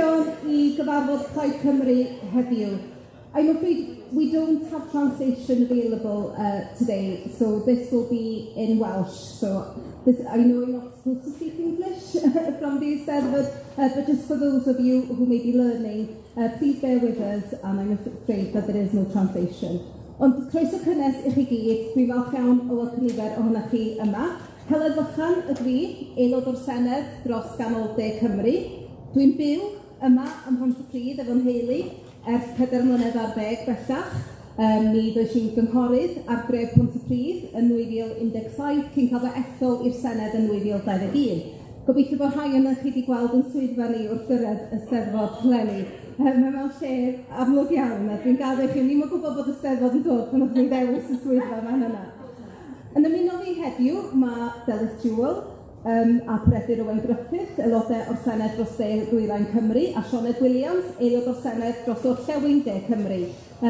iawn i gyfarfod Plaid Cymru heddiw. I'm afraid we don't have translation available today, so this will be in Welsh. So this, I know you're not supposed to speak English from the Eisteddfod, but just for those of you who may be learning, please bear with us, and I'm afraid that there is no translation. Ond croeso cynnes i chi gyd, dwi'n falch iawn o weld nifer ohonoch chi yma. Heledd Fychan ydw i, aelod o'r Senedd dros Ganol De Cymru. Dwi'n byw yma ym Mhontypridd efo'n nheulu ers 4 mlynedd ar ddeg bellach. Mi ddois i'n gynghorydd ar dref Pontypridd yn 2017 cyn cael fy ethol i'r Senedd yn 2021. Gobeithio bod rhai ohonoch chi wedi gweld yn swyddfa ni wrth gyrraedd y Steddfod leni. Mae mewn lle amlwg iawn, a dwi'n gaddo i chi, o'n i'm yn gwybod bod y Steddfod yn dod pan wnaethon ni ddewis y swyddfa fan yna. Yn ymuno fi heddiw ma' Delyth Jewell a Peredur Owen Griffiths, aelodau o'r Senedd dros De Ddwyrain Cymru, a Sioned Williams, aelod o'r Senedd dros Orllewin De Cymru.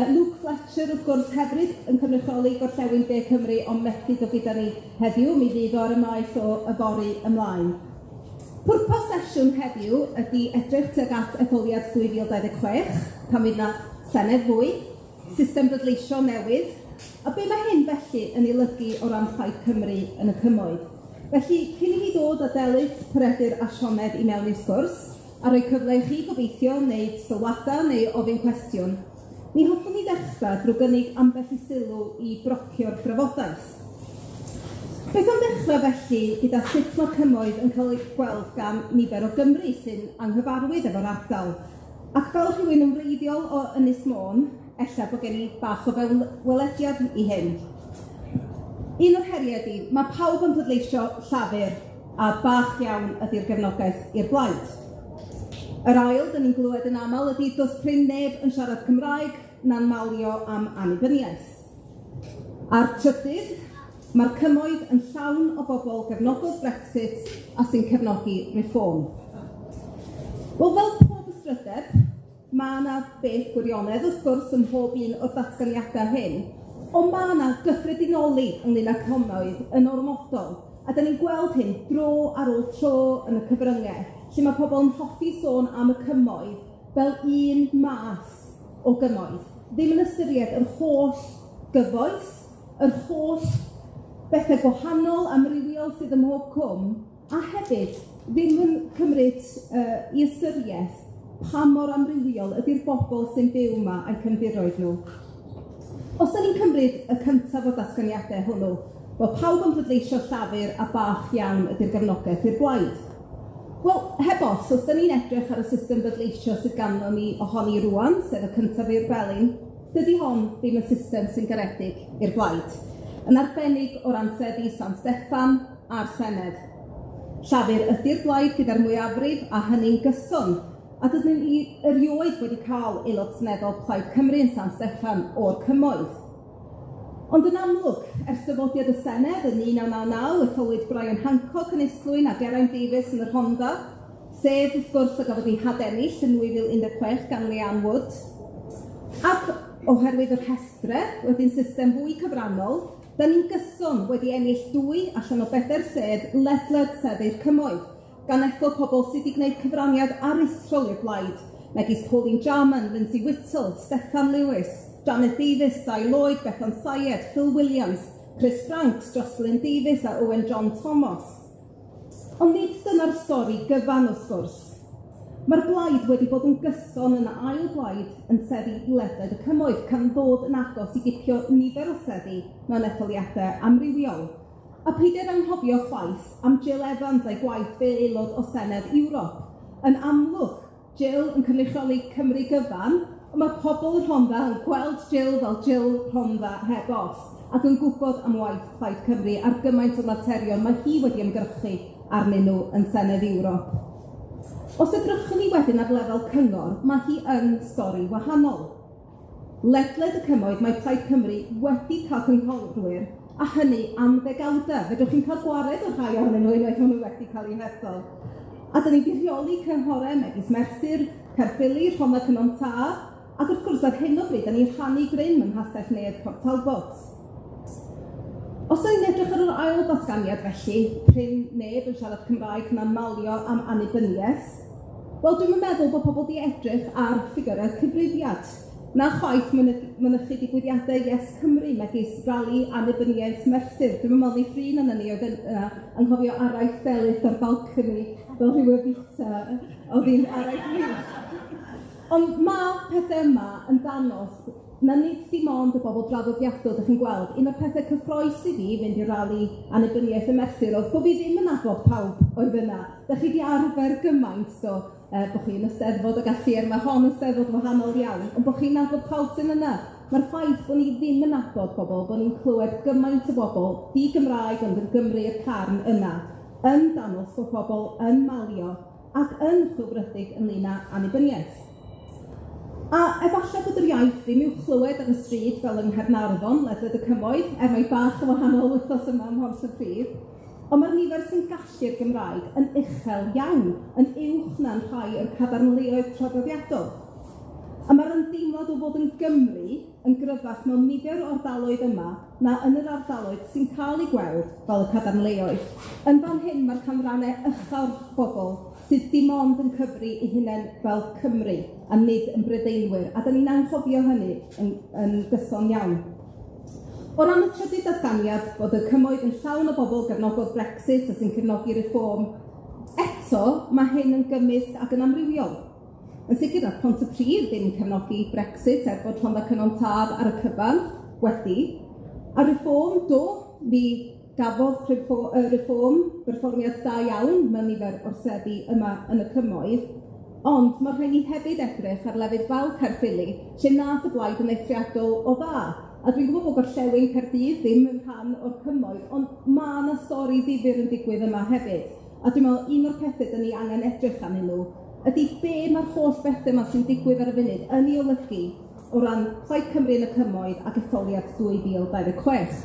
Luke Fletcher, wrth gwrs, hefyd yn cynrychioli Gorllewin De Cymru, ond methu dod gyda ni heddiw, mi fydd o ar y maes o yfory ymlaen. Pwrpas sesiwn heddiw ydy edrych tuag at etholiad 2026, pan fydd 'na Senedd fwy, system bleidleisio newydd, a be mae hyn felly yn ei olygu o ran Plaid Cymru yn y cymoedd. Felly, cyn i mi ddod â Delyth, Peredur a Sioned i mewn i'r sgwrs, a rhoi cyfle i chi gobeithio wneud sylwadau neu ofyn cwestiwn, mi hoffwn i ddechrau drwy gynnig ambell i sylw i brocio'r drafodaeth. Beth am ddechrau felly gyda sut mae'r cymoedd yn cael eu gweld gan nifer o Gymry sy'n anghyfarwydd efo'r ardal, ac fel rhywun yn wreiddiol o Ynys Môn, ella bod gen i bach o fewnwelediad i hyn. Un o'r heriau ydy, mae pawb yn pleidleisio Llafur, a bach iawn ydy'r gefnogaeth i'r blaid. Yr ail, 'dan ni'n glywed yn aml, ydy does prin neb yn siarad Cymraeg na'n malio am annibyniaeth. A'r trydydd, mae'r cymoedd yn llawn o bobl gefnogodd Brexit a sy'n cefnogi Reform. Wel, fel pob ystrydeb, ma' 'na beth gwirionedd wrth gwrs ym mhob un o'r datganiadau hyn, ond ma' 'na gyffredinoli ynglyn â cymoedd yn ormodol, a 'dan ni'n gweld hyn dro ar ôl tro yn y cyfryngau, lle ma' pobl yn hoffi sôn am y cymoedd fel un math o gymoedd, ddim yn ystyried yr holl gyfoes, yr holl bethe gwahanol, amrywiol sydd ym mhob cwm, a hefyd ddim yn cymryd i ystyriaeth pa mor amrywiol ydi'r bobl sy'n byw yma a'u cefndiroedd nhw. Os 'dan ni'n cymryd y cyntaf o'r datganiadau hwnnw, bod pawb yn pleidleisio Llafur a bach iawn ydi'r gefnogaeth i'r blaid. Wel, heb os, os 'dan ni'n edrych ar y system bleidleisio sydd ganddo ni ohoni rŵan, sef y cyntaf i'r felin, dydy hon ddim yn system sy'n garedig i'r blaid, yn arbennig o ran seddi San Steffan a'r Senedd. Llafur ydi'r blaid gyda'r mwyafrif, a hynny'n gyson, a dydyn ni erioed wedi cael aelod seneddol Plaid Cymru yn San Steffan o'r cymoedd. Ond yn amlwg, ers dyfodiad y Senedd yn 1999, etholwyd Brian Hancock yn Islwyn a Geraint Davies yn y Rhondda, sef wrth gwrs a gafodd ei hadennill yn 2016 gan Leanne Wood. Ac oherwydd y rhestre, wedyn system fwy cyfrannol, 'dan ni'n gyson wedi ennill 2 allan o 4 sedd ledled seddi'r cymoedd, gan ethol pobl sydd wedi gwneud cyfraniad aruthrol i'r blaid, megis Pauline Jarman, Lindsay Whittle, Steffan Lewis, Janet Davies, Dai Lloyd, Bethan Sayed, Phil Williams, Chris Franks, Jocelyn Davies a Owen John Thomas. Ond nid dyna'r stori gyfan wrth gwrs. Mae'r blaid wedi bod yn gyson yn ail blaid yn seddi ledled y cymoedd, can ddod yn agos i gipio nifer o seddi mewn etholiadau amrywiol. A peidied anghofio chwaith am Jill Evans a'i gwaith fel aelod o Senedd Ewrop. Yn amlwg, Jill yn cynrychioli Cymru gyfan, ond mae pobl y Rhondda yn gweld Jill fel Jill Rhondda heb os, ac yn gwybod am waith Plaid Cymru ar gymaint o materion mae hi wedi ymgyrchu arnyn nhw yn Senedd Ewrop. Os edrychwn ni wedyn ar lefel cyngor, mae hi yn stori wahanol. Ledled y cymoedd mae Plaid Cymru wedi cael cynghorwyr, a hynny am ddegawdau. Fedrwch chi'n cael gwared o'r rhai ohonyn nhw unwaith maen nhw wedi cael eu hethol. A 'dan ni 'di rheoli cynghorau megis Merthyr, Caerffili, Rhondda Cynon Taf, ac wrth gwrs ar hyn o bryd 'dan ni'n rhannu grym yng Nghastell Nedd Port Talbot. Os 'dan ni'n edrych ar yr ail ddatganiad felly, prin neb yn siarad Cymraeg na'n malio am annibyniaeth. Wel, dwi'm yn meddwl bod pobl 'di edrych ar ffigyrau cyfrifiad, na chwaith mynychu digwyddiadau Yes Cymru, megis rali annibyniaeth Merthyr. Dwi'm yn meddwl neith un onon ni oedd yn yna anghofio araith Delyth o'r balcony fel rhyw Evita, o'dd hi'n araith wych. Ond ma' pethe yma yn dangos na nid dim ond y bobl draddodiadol 'dach chi'n gweld. Un o'r pethe cyffrous i fi fynd i rali annibyniaeth y Merthyr o'dd bo' fi ddim yn nabod pawb oedd yna. 'Dach chi 'di arfer gymaint do bo' chi yn y Steddfod ag ati, er ma' hon yn Steddfod wahanol iawn, ond bo' chi'n nabod pawb sy'n yna. Ma'r ffaith bo' ni ddim yn nabod pobol, bo' ni'n clywed gymaint o bobol di-Gymraeg ond yn Gymry i'r carn yna, yn dangos bo' pobol yn malio ac yn chwilfrydig ynglyn â annibyniaeth. A efallai bod yr iaith ddim i'w chlywed ar y stryd fel yng Nghaernarfon ledled y Cymoedd, er mae bach yn wahanol wythnos yma ym Mhontypridd, ond ma'r nifer sy'n gallu'r Gymraeg yn uchel iawn, yn uwch na'n rhai o'r cadarnleoedd traddodiadol. A ma'r ymdeimlad o fod yn Gymry yn gryfach mewn nifer o ardaloedd yma na yn yr ardaloedd sy'n cael eu gweld fel y cadarnleoedd. Yn fan hyn ma'r canrannau ucha'r bobl sydd dim ond yn cyfri eu hunain fel Cymry a nid yn Brydeinwyr, a 'dan ni'n anghofio hynny yn gyson iawn. O ran y trydydd datganiad, bod y cymoedd yn llawn o bobl gefnogodd Brexit a sy'n cefnogi reform, eto ma' hyn yn gymysg ac yn amrywiol. Yn sicr nath Pontypridd ddim cefnogi Brexit er bod Rhondda Cynon Taf ar y cyfan wedi, a reform do, mi gafodd Reform berfformiad da iawn mewn nifer o'r seddi yma yn y cymoedd, ond ma' rhaid ni hefyd edrych ar lefydd fel Caerffili, lle nath y blaid yn eithriadol o dda. A dwi'n gwybod bod Gorllewin Caerdydd ddim yn rhan o'r cymoedd, ond ma' 'na stori ddifyr yn digwydd yma hefyd. A dwi'n meddwl un o'r pethe 'dan ni angen edrych arnyn nhw ydi be ma'r holl bethe 'ma sy'n digwydd ar y funud yn ei olygu o ran Plaid Cymru yn y cymoedd ac etholiad 2026.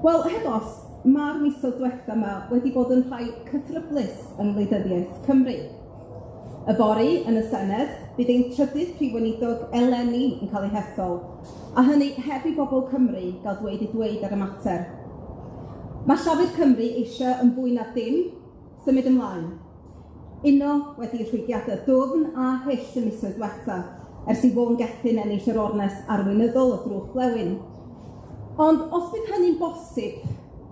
Wel, heb os, ma'r misoedd dwetha 'ma wedi bod yn rhai cythryblus yng ngwleidyddiaeth Cymru. Yfory, yn y Senedd, bydd ein trydydd prif weinidog eleni yn cael ei hethol, a hynny heb i bobl Cymru gael dweud eu dweud ar y mater. Mae Llafur Cymru eisiau yn fwy na dim symud ymlaen. Uno wedi rhwygiadau dwfn a hyll y misoedd diwetha, ers i Vaughan Gething ennill yr ornest arweinyddol o drwch blewyn. Ond os bydd hynny'n bosib,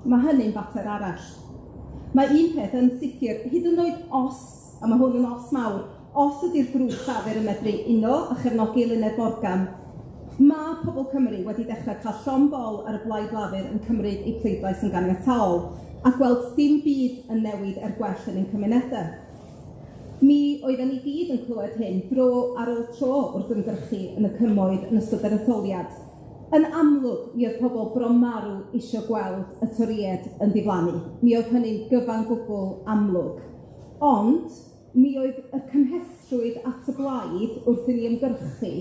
mae hynny'n fater arall. Mae un peth yn sicr, hyd yn oed os, a mae hwn yn os mawr, os ydi'r grŵp Llafur yn medru uno a chefnogi Eluned Morgan, ma' pobl Cymru wedi dechrau cael llond bol ar y Blaid Lafur yn cymryd eu pleidlais yn ganiataol, a gweld dim byd yn newid er gwell yn ein cymunedau. Mi oedden ni gyd yn clywed hyn dro ar ôl tro wrth ymgyrchu yn y cymoedd yn ystod yr etholiad. Yn amlwg, mi oedd pobl bron marw isio gweld y Torïed yn diflannu. Mi oedd hynny'n gyfan gwbl amlwg. Ond mi oedd y cynhesrwydd at y blaid wrth i ni ymgyrchu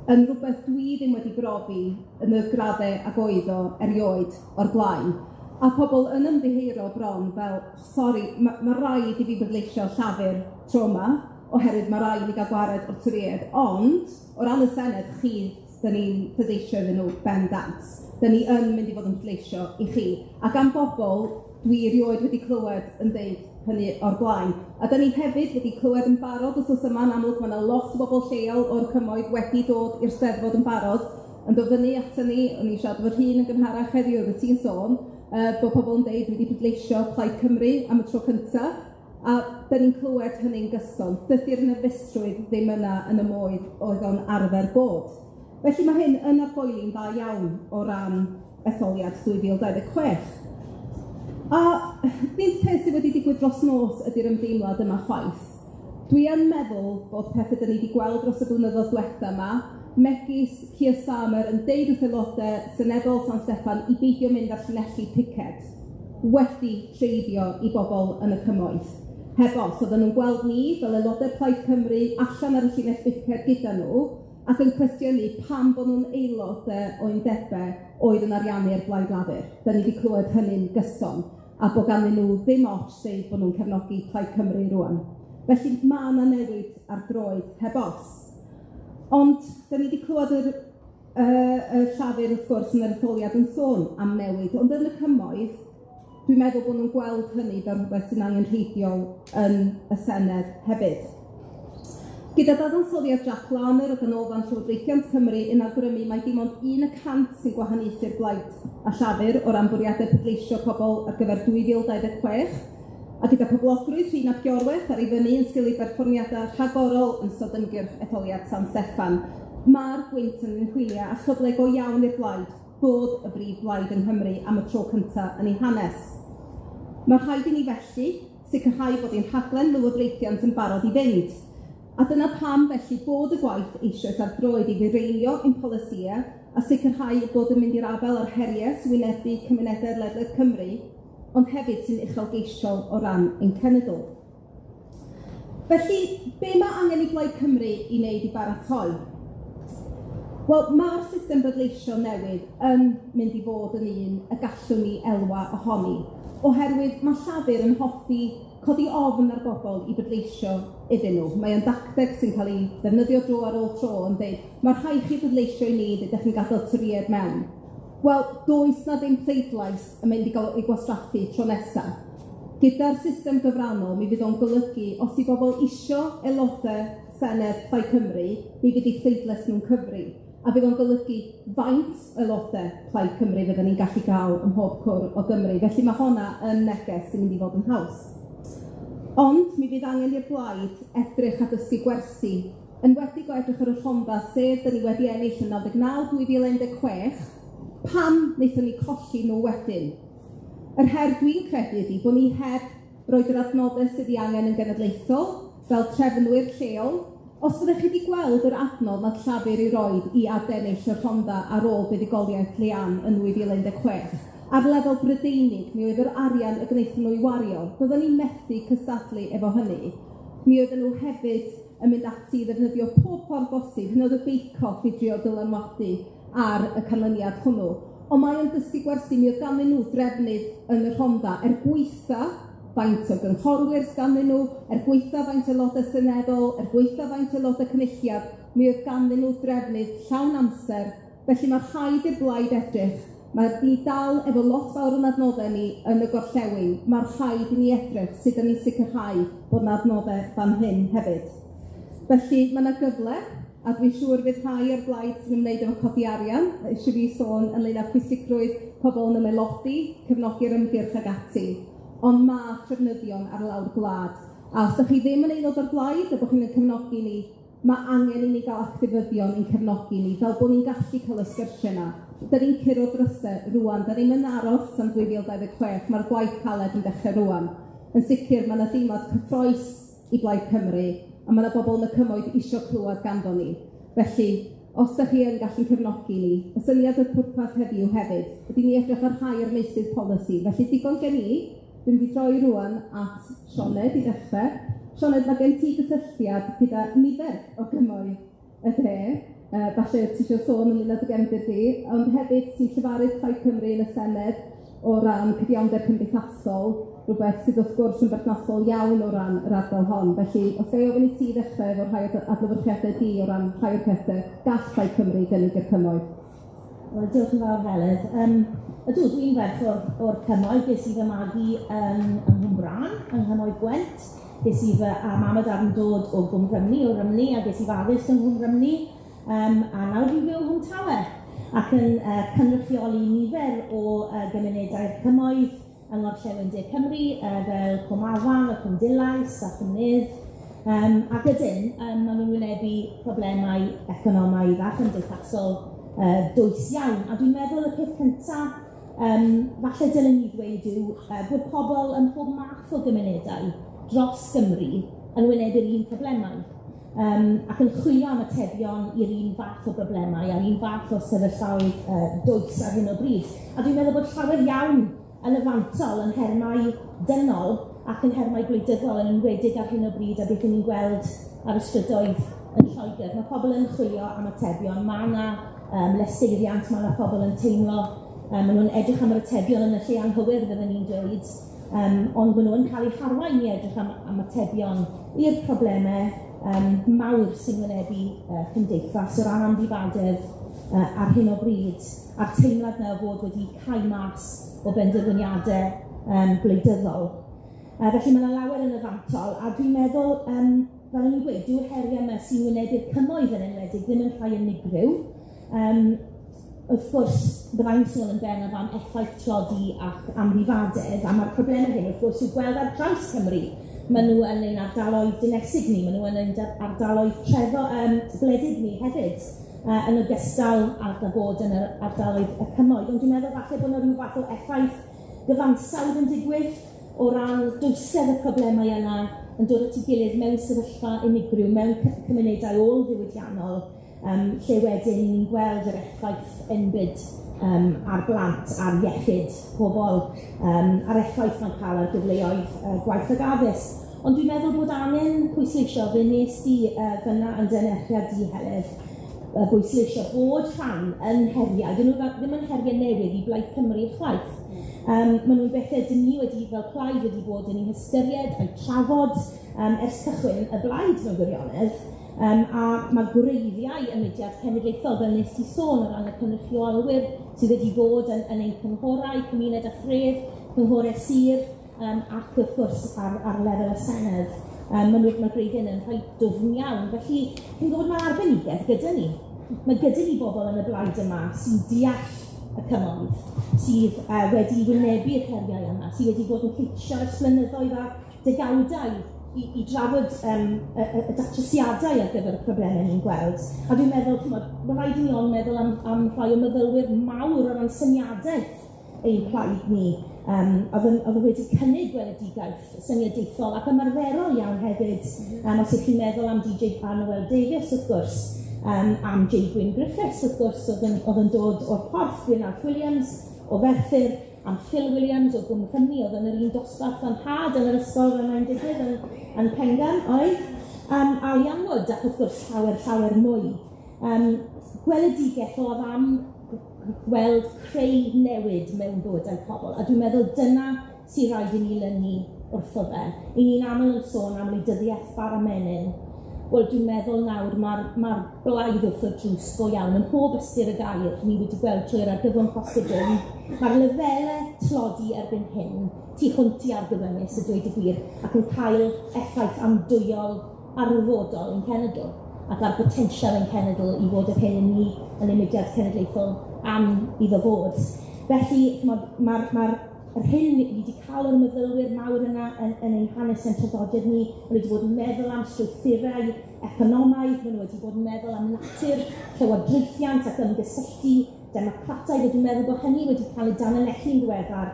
yn rhywbeth dwi ddim wedi brofi yn y graddau ag oedd o erioed o'r blaen. A pobl yn ymddiheuro bron fel, sori, ma' raid i fi bleidleisio Llafur tro yma, oherwydd ma' raid i ni gael gwared o'r Torïed, ond o ran y Senedd, chi, 'dan ni'n pleidleisio iddyn nhw bendant. 'Dan ni yn mynd i fod yn pleidleisio i chi. Ac am bobl dwi erioed wedi clywed yn deud hynny o'r blaen. A 'dan ni hefyd wedi clywed yn barod wythnos yma, yn amlwg ma' 'na lot o bobl lleol o'r cymoedd wedi dod i'r Steddfod yn barod, yn dod fyny aton ni, o'n i'n siarad efo Rhun yn gynharach heddiw, oeddet ti'n sôn, bod pobl yn deud dwi wedi pleidleisio Plaid Cymru am y tro cynta, a 'dan ni'n clywed hynny'n gyson. Dydi'r nerfusrwydd ddim yna yn y modd oedd o'n arfer bod. Felly ma' hyn yn argoeli'n dda iawn o ran etholiad 2026. A nid peth sydd wedi digwydd dros nos ydi'r ymdeimlad yma chwaith. Dwi yn meddwl bod pethe 'dan ni wedi gweld dros y blynyddoedd dwetha 'ma, megis Keir Starmer yn deud wrth aelodau seneddol San Steffan i beidio mynd ar llinelli piced, wedi treiddio i bobl yn y cymoedd. Heb os, oedden nhw'n gweld ni fel aelodau Plaid Cymru allan ar y llinell biced gyda nhw, ac yn cwestiynu pam bod nhw'n aelodau o undebau oedd yn ariannu'r Blaid Lafur. 'Dan ni wedi clywed hynny'n gyson, a bod ganddyn nhw ddim ots deud bod nhw'n cefnogi Plaid Cymru rŵan. Felly ma' 'na newid ar droed heb os. Ond 'dan ni wedi clywed yr Llafur wrth gwrs yn yr etholiad yn sôn am newid, ond yn y cymoedd, Dwi'n meddwl bod nw'n gweld hynny fel rhwbeth sy'n angenrheidiol yn y Senedd hefyd. Gyda dadansoddiad Jack Larner o Ganolfan Llywodraethiant Cymru yn awgrymu mai dim ond 1% sy'n gwahaniaethu'r blaid a Llafur o ran bwriadau pleidleisio pobl ar gyfer 2026, a gyda poblogrwydd Rhun ap Iorwerth ar ei fyny yn sgil ei berfformiadau rhagorol yn ystod ymgyrch etholiad San Steffan, ma'r gwynt yn ein hwyliau a chyfle go iawn i'r blaid bod y brif blaid yng Nghymru am y tro cynta yn ei hanes. Ma' rhaid i ni felly sicrhau bod ein rhaglen lywodraethiant yn barod i fynd. A dyna pam felly bod y gwaith eisoes ar droed i fireinio ein polisïau a sicrhau bod yn mynd i'r afael â'r heriau sy'n wynebu cymunedau ledled Cymru, ond hefyd sy'n uchelgeisiol o ran ein cenedl. Felly, be ma' angen i Blaid Cymru i wneud i baratoi? Wel, ma'r system bleidleisio newydd yn mynd i fod yn un y gallwn ni elwa ohoni, oherwydd ma' Llafur yn hoffi codi ofn ar bobl i bleidleisio iddyn nhw. Mae o'n dacteg sy'n cael ei ddefnyddio dro ar ôl tro yn deud, ma' rhaid chi bleidleisio i ni, ydych chi'n gadael Torïaid mewn. Wel, does 'na ddim pleidlais yn mynd i gael ei gwastraffu tro nesa. Gyda'r system gyfrannol, mi fydd o'n golygu os 'di bobl isio aelodau Senedd Plaid Cymru, mi fydd eu pleidlais nhw'n cyfri. A fydd o'n golygu faint aelodau Plaid Cymru fydden ni'n gallu gael ym mhob cwr o Gymru. Felly ma' honna yn neges sy'n mynd i fod yn haws. Ond mi fydd angen i'r blaid edrych a dysgu gwersi, yn enwedig o edrych ar y Rhondda, sef 'dan ni wedi ennill yn 99 2016, pam wnaethon ni colli nhw wedyn? Yr her dwi'n credu ydi bod ni heb roid yr adnodde sydd 'i angen yn genedlaethol, fel trefnwyr lleol. Os fyddech chi wedi gweld yr adnodd nath Llafur ei roid i adennill y Rhondda ar ôl buddugoliaeth Leanne yn 2016, ar lefel Brydeinig, mi oedd yr arian y gwnaethon nhw ei wario, byddwn ni'n methu cystadlu efo hynny. Mi oedden nhw hefyd yn mynd ati i ddefnyddio pob ffordd bosib, hyd yn oed y bake-off i drio dylanwadu ar y canlyniad hwnnw. Ond mae o'n dysgu gwersi, mi oedd ganddyn nhw drefnydd yn y Rhondda er gwaetha faint o gynghorwyr sganddyn nhw, er gwaetha faint o aelodau seneddol, er gwaetha faint o aelodau cynulliad, mi oedd ganddyn nhw drefnydd llawn amser, felly ma' rhaid i'r blaid edrych, ma' ni dal efo lot fawr o'n adnoddau ni yn y gorllewin, ma' rhaid i ni edrych sut 'dan ni'n sicrhau bod 'na adnoddau fan hyn hefyd. Felly ma' 'na gyfle, a dwi'n siŵr fydd rhai o'r blaid sy'n ymwneud efo codi arian eisiau fi sôn ynglyn â pwysigrwydd pobl yn ymaelodi, cefnogi'r ymgyrch ag ati. Ond ma' trefnyddion ar lawr gwlad. A os 'dach chi ddim yn aelod o'r blaid a bo' chi'n ein cefnogi ni, ma' angen i ni ga'l actifyddion i'n cefnogi ni, fel bo' ni'n gallu ca'l y sgyrsie 'na. 'Dan ni'n curo dryse rŵan, 'dan ni'm yn aros am 2026, ma'r gwaith caled yn dechre rŵan. Yn sicir, ma' 'na deimlad cyffrous i Blaid Cymru, a ma' 'na bobl yn y cymoedd isio clywad ganddo ni. Felly, os 'dach chi yn gallu cefnogi ni, y syniad o'r pwrpas heddiw hefyd ydi ni edrych ar rhai o'r meysydd polisi. Felly, digon gen i, dwi'n mynd i droi rŵan at Sioned i ddechre. Sioned, ma' gen ti gysylltiad gyda nifer o gymoedd y de, falle ti isio sôn ynglyn â dy gefndir di, ond hefyd ti'n llefarydd Plaid Cymru yn y Senedd o ran cyfiawnder cymdeithasol, rhywbeth sydd wrth gwrs yn berthnasol iawn o ran yr ardal hon. Felly, os ga i ofyn i ti ddechrau efo rhai o adlewyrchiadau di o ran rhai o'r pethe gall Plaid Cymru gynnig i'r cymoedd? Wel, diolch yn fawr, Heledd. Ydw, dwi'n ferch o'r cymoedd. Ges i fy magu yng Nghwmbrân, yng Nghymoedd Gwent. Ges i fy, a mam a dad yn dod o Gwm Rhymni, o Rymni, a ges i fy addysg yng Nghwm Rhymni. A nawr dwi'n byw yng Nghwm Tawe ac yn cynrychioli nifer o gymunedau'r cymoedd yng Ngorllewin De Cymru, fel Cwm Afan, y Cwm Dulais a Chwm Nedd. Ac ydyn, maen nhw'n wynebu problemau economaidd a chymdeithasol dwys iawn. A dwi'n meddwl y peth cynta falle dylen ni ddweud yw bod pobl ym mhob math o gymunedau dros Gymru yn wynebu'r un problemau. Ac yn chwilio am atebion i'r un fath o broblemau a'r un fath o sefyllfaoedd dwys ar hyn o bryd. A dwi'n meddwl bod llawer iawn yn y fantol yn nhermau dynol ac yn nhermau gwleidyddol, yn enwedig ar hyn o bryd a beth 'yn ni'n gweld ar y strydoedd yn Lloegr. Mae pobl yn chwilio am atebion, mae 'na leseiriant, mae 'na pobl yn teimlo, maen nhw'n edrych am yr atebion yn y lle anghywir, fydden ni'n dweud, ond maen nhw yn cael eu harwain i edrych am atebion i'r problemau mawr sy'n wynebu cymdeithas o ran amddifadedd ar hyn o bryd, a'r teimlad 'na o fod wedi cau mas o benderfyniadau gwleidyddol. Felly mae yna lawer yn y fantol, a dwi'n meddwl, fel o'n i'n gweud, dyw'r heriau yma sy'n wynebu'r cymoedd yn enwedig ddim yn rhai unigryw. Wrth gwrs, byddai'n sôn yn bennaf am effaith tlodi ac amddifadedd, a mae'r problemau hyn wrth gwrs i'w gweld ar draws Cymru. Maen nhw yn ein ardaloedd dinesig ni, maen nhw yn ein ardaloedd trefol gwledig ni hefyd, yn ogystal â bod yn yr ardaloedd y cymoedd. Ond dwi'n meddwl falle bod yna rhyw fath o effaith gyfansawdd yn digwydd o ran dwysedd y problemau yna yn dod at ei gilydd mewn sefyllfa unigryw, mewn cymunedau ôl-ddiwydiannol, lle wedyn ni'n gweld yr effaith enbyd ar blant, ar iechyd pobl, a'r effaith mae'n cael ar gyfleoedd gwaith ag addysg. Ond dwi'n meddwl bod angen pwysleisio, fe nes di fyna yn dy anerchiad di, Heledd, bwysleisio bod rhan yn heriau, dyn nhw ddim yn heriau newydd i Blaid Cymru chwaith. Maen nhw'n bethau dyn ni wedi, fel plaid, wedi bod yn eu hystyried a'u trafod ers cychwyn y blaid mewn gwirionedd. A mae gwreiddiau y mudiad cenedlaethol, fel nes ti sôn, o ran y cynrychiolwyr sydd wedi bod yn ein cynghorau, cymuned a thref, cynghorau sir, ac wrth gwrs ar lefel y Senedd. Mae gwreiddiau yn rhai dwfn iawn. Felly, chi'n gwybod, mae arbenigedd gyda ni. Mae gyda ni bobl yn y blaid yma sy'n deall y cymoedd, sydd wedi wynebu'r heriau yma, sydd wedi bod yn lleisio ers blynyddoedd a degawdau i drafod y datrysiadau ar gyfer y problemau ni'n gweld. A dwi'n meddwl, chimod, mae rhaid i ni ond meddwl am rhai o myfyrwyr mawr o ran syniadaeth ein plaid ni. Oedd wedi cynnig gweledigaeth syniadaethol ac ymarferol iawn hefyd. Os ydych chi'n meddwl am DJ Noel Davies, wrth gwrs, am J. Gwyn Griffiths, wrth gwrs, oedd yn dod o'r Porth, Gwyn Alf Williams o Ferthyr, am Phil Williams o Gwm Rhymni, oedd yn yr un dosbarth yn nhad yn yr ysgol fel mae'n digwydd yn Pengam, oedd. A Leanne Wood, ac wrth gwrs llawer, llawer mwy. Gweledigaeth oedd am gweld creu newid mewn bywydau pobl, a dwi'n meddwl dyna sy'n rhaid i ni lynu wrtho fe. I ni'n aml yn sôn am wleidyddiaeth bara menyn. Wel, dwi'n meddwl nawr mae'r blaid wrth y drws go iawn, yn pob ystyr y gair, ni wedi gweld trwy'r argyfwng posibl. Mae'r lefelau tlodi erbyn hyn tu hwnt i argyfyngus, a dweud y gwir, ac yn cael effaith andwyol arwyddoddol yn cenedl, ac ar botensial yn cenedl i fod yr hyn ni yn y mudiad cenedlaethol am iddo fod. Felly, mae'r yr hyn ni wedi cael o'r myfyrwyr mawr yna yn ein hanes yn traddodiad ni, maen nhw wedi bod yn meddwl am strwythurau economaidd, maen nhw wedi bod yn meddwl am natur, llywodraethiant ac ymgysylltu democrataidd, a dwi'n meddwl bod hynny wedi cael ei danlinellu'n ddiweddar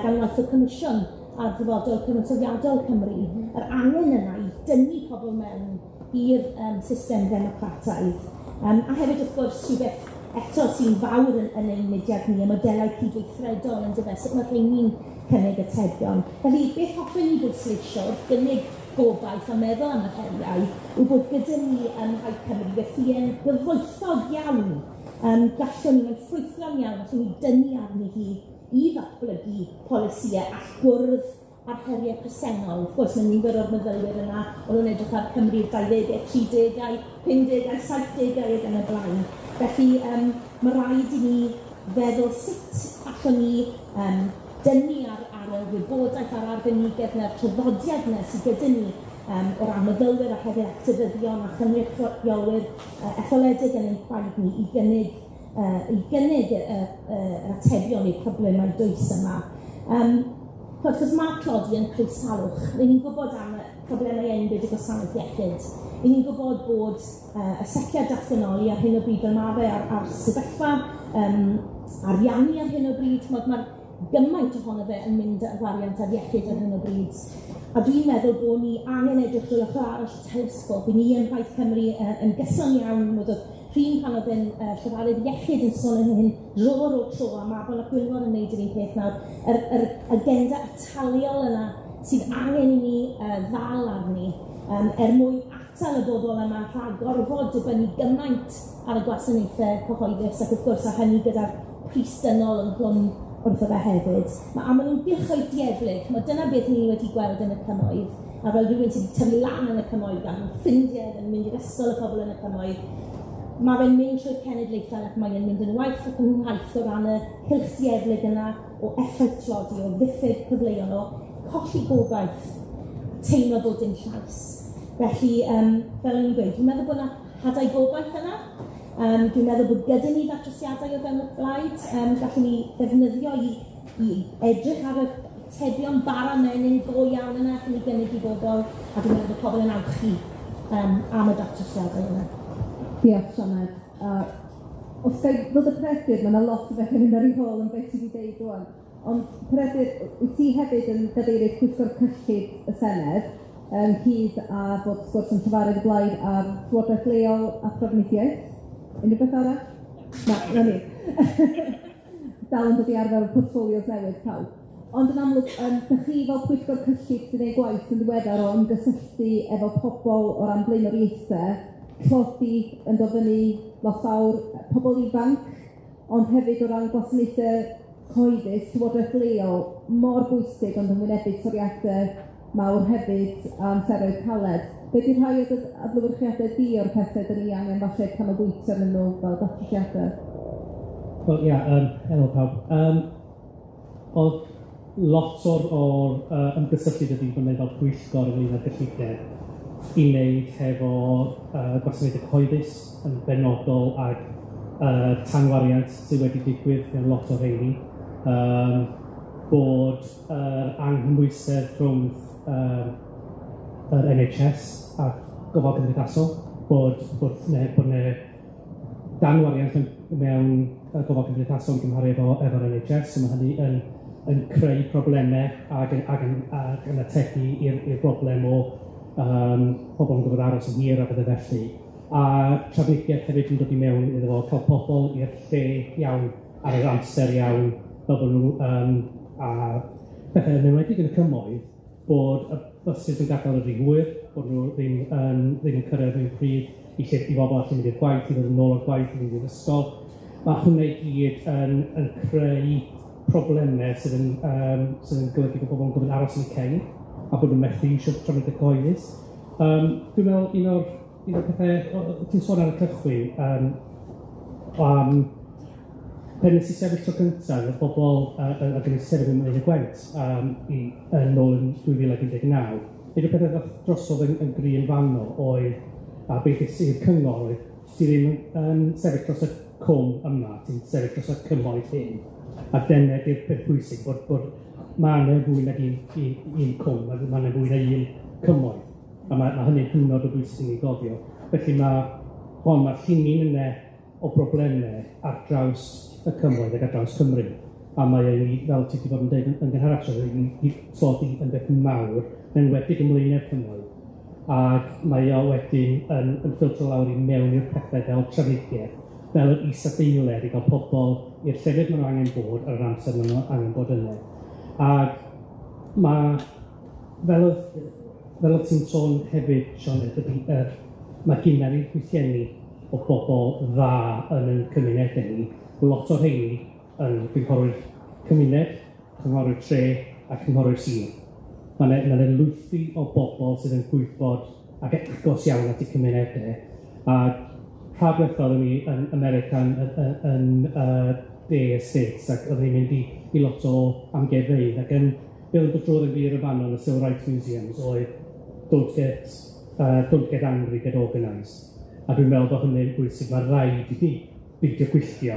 gan waith y Comisiwn ar ddyfodol cyfansoddiadol Cymru. Yr angen yna i dynnu pobl mewn i'r system ddemocrataidd. A hefyd, wrth gwrs, rhywbeth eto sy'n fawr yn ein mudiad ni, y modelau cydweithredol yn dyfe, sut mae rheini'n cynnig atebion. Felly, beth hoffen ni bwysleisio wrth gynnig gobaith a meddwl am y heriau yw bod gyda ni ym Mhlaid Cymru wythïen gyfoethog iawn. Gallwn ni, mae'n ffrwythlon iawn, allwn ni dynnu arni hi i ddatblygu polisïau a gwrdd a'r heriau presennol. Wrth gwrs, mae nifer o'r myfyrwyr yna, o'n nhw'n edrych ar Cymru'r 20au, 30au, 50au, 70au ac yn y blaen. Felly, mae rhaid i ni feddwl sut allwn ni dynnu ar y wybodaeth a'r arbenigedd na'r traddodiad yna sydd gyda ni o ran myfyrwyr a hefyd actifyddion a chynrychiolwyr etholedig yn ein plaid ni i gynnig yr atebion i'r problemau dwys yma. Achos mae tlodi yn creu salwch. Ry'n ni'n gwybod am y problemau enbyd y gwasanaeth iechyd. Ry'n ni'n gwybod bod y setliad datganoli ar hyn o bryd fel ma' fe a'r sefyllfa ariannu ar hyn o bryd, mae'r gymaint ohono fe yn mynd ar wariant ar iechyd ar hyn o bryd. A dwi'n meddwl bod ni angen edrych drwy ochr arall y telesgop. I ni yn Plaid Cymru yn gyson iawn, mod oedd Rhun pan oedd yn llefarydd iechyd yn sôn am hyn dro ar ôl tro, a Mabon ap Gwynfor yn neud yr un peth nawr, yr agenda ataliol yna sydd angen i ni ddal arni, er mwyn atal y bobl yma rhag gorfod dibynnu gymaint ar y gwasanaethau cyhoeddus, ac wrth gwrs a hynny gyda'r pris dynol ynghlwm wrtho fe hefyd. A maen nhw'n gylchoedd dieflig, dyna beth ni wedi gweld yn y cymoedd, a fel rhywun sydd wedi tyfu lan yn y cymoedd, gan ffrindiau yn mynd i'r ysgol y pobl yn y cymoedd, Mae fe'n mynd trwy'r cenedlaethau ac mae'n mynd yn waith ac yn waith o ran y cylch dieflig yna o effaith tlodi, o ddiffyg cyfleon, o colli gobaith, teimlo bod dim llais. Felly, fel o'n i'n gweud, dwi'n meddwl bod 'na hadau gobaith yna. Dwi'n meddwl bod gyda ni ddatrysiadau o fewn y blaid, gallwn ni ddefnyddio i edrych ar y atebion bara menyn go iawn yna allwn ni gynnig i bobl, a dwi'n meddwl bod pobl yn awchu am y datrysiadau yna. Diolch, Sioned. Os ga i ddod â Peredur, ma' 'na lot o bethau mynd ar ei hôl yn beth ti 'di deud rŵan. Ond Peredur, wyt ti hefyd yn gadeirydd Pwyllgor Cyllid y Senedd, ynghyd â bod wrth gwrs yn llefarydd y blaid ar Llywodraeth Leol a Thrafnidiaeth. Unrhyw beth arall? Na, 'na ni. Dal yn dod i arfer efo portffolios newydd pawb. Ond yn amlwg, dach chi fel Pwyllgor Cyllid sy'n gwneud gwaith yn ddiweddar o ymgysylltu efo pobl o ran blaenoriaethau, tlodi yn dod fyny lot fawr, pobl ifanc, ond hefyd o ran gwasanaethau cyhoeddus, llywodraeth leol, mor bwysig, ond yn wynebu toriadau mawr hefyd a amseroedd caled. Be 'di rhai o dy adlewyrchiadau di o'r pethau 'dan ni angen falle canolbwyntio arnyn nhw fel datrysiadau? Wel ia, helo pawb. O'dd lot o'r o'r ymgysylltu 'da fi 'di bod yn neud fel pwyllgor ynglyn â'r gyllideb i wneud hefo gwasanaethau cyhoeddus yn benodol ag tanwariant sydd wedi digwydd mewn lot o rheini. Bod yr anghymwysedd rhwng yr NHS a gofal cymdeithasol, bod bod 'ne bod 'ne danwariant mewn gofal cymdeithasol yn gymharu efo'r NHS, so ma' hynny yn creu problemau ac yn ategu i'r broblem o pobl yn gorfod aros yn hir a pethe felly. A trafnidiaeth hefyd yn dod i mewn iddo fo, cael pobl i'r lle iawn ar yr amser iawn, fel bod nhw a pethau yn enwedig yn y cymoedd, bod y buses yn gadael yn rhy hwyr, bod nhw ddim yn cyrraedd mewn pryd i lle i bobl allu mynd i'r gwaith, i ddod yn ôl o'r gwaith, i fynd i'r ysgol. Mae hwnna i gyd yn creu problemau sydd yn golygu bod pobl yn gorfod aros yn y ceir a bod nhw'n methu iwsio trafnidiaeth cyhoeddus. Dwi'n meddwl un o'r pethau ti'n sôn ar y cychwyn, am pan nes i sefyll tro cyntaf, oedd bobl, ac yn sefyll ym Mlaenau Gwent yn ôl yn 2019, un o'r pethau ddath drosodd yn gry yn fanno oedd, a beth i'r cyngor oedd, ti ddim yn sefyll dros y cwm yma, ti'n sefyll dros y cymoedd hyn. A dyna di'r peth pwysig, bod ma' 'na fwy nag un cwm, ma' 'na fwy na un cymoedd. A ma' hynny'n hynod o bwysig i ni gofio. Felly mae'r llinyn yna o broblemau ar draws y cymoedd ac ar draws Cymru. A mae e, fel ti wedi bod yn dweud yn gynharach, i tlodi yn beth mawr, yn enwedig ym Mlaenau'r Cymoedd. Ac mae o wedyn yn ffiltro lawr i mewn i'r pethau fel trafnidiaeth, fel yr isadeiledd i gael pobl i'r llefydd maen nhw angen bod ar yr amser maen nhw angen bod yna. Ac mae, fel oedd ti'n sôn hefyd, Sioned, ydy, mae gynna ni gwythienni o bobl dda yn ein cymunedau ni. Lot o'r rheini yn gynghorwyr cymuned, cynghorwyr tre a cynghorwyr sir. Mae 'na ma lwythi o bobl sydd yn gwybod ac agos iawn at y cymunedau. A rha diwethaf oeddwn ni yn America yn De y States ac oeddwn ni'n mynd i lot o amgueddfeydd ac yn be oedd yn dod drwodd yn glir yn fanno yn y Civil Rights Museums oedd "Don't get angry, get organised." A dwi'n meddwl bod hynny'n bwysig. Mae rhaid i ni beidio gwylltio.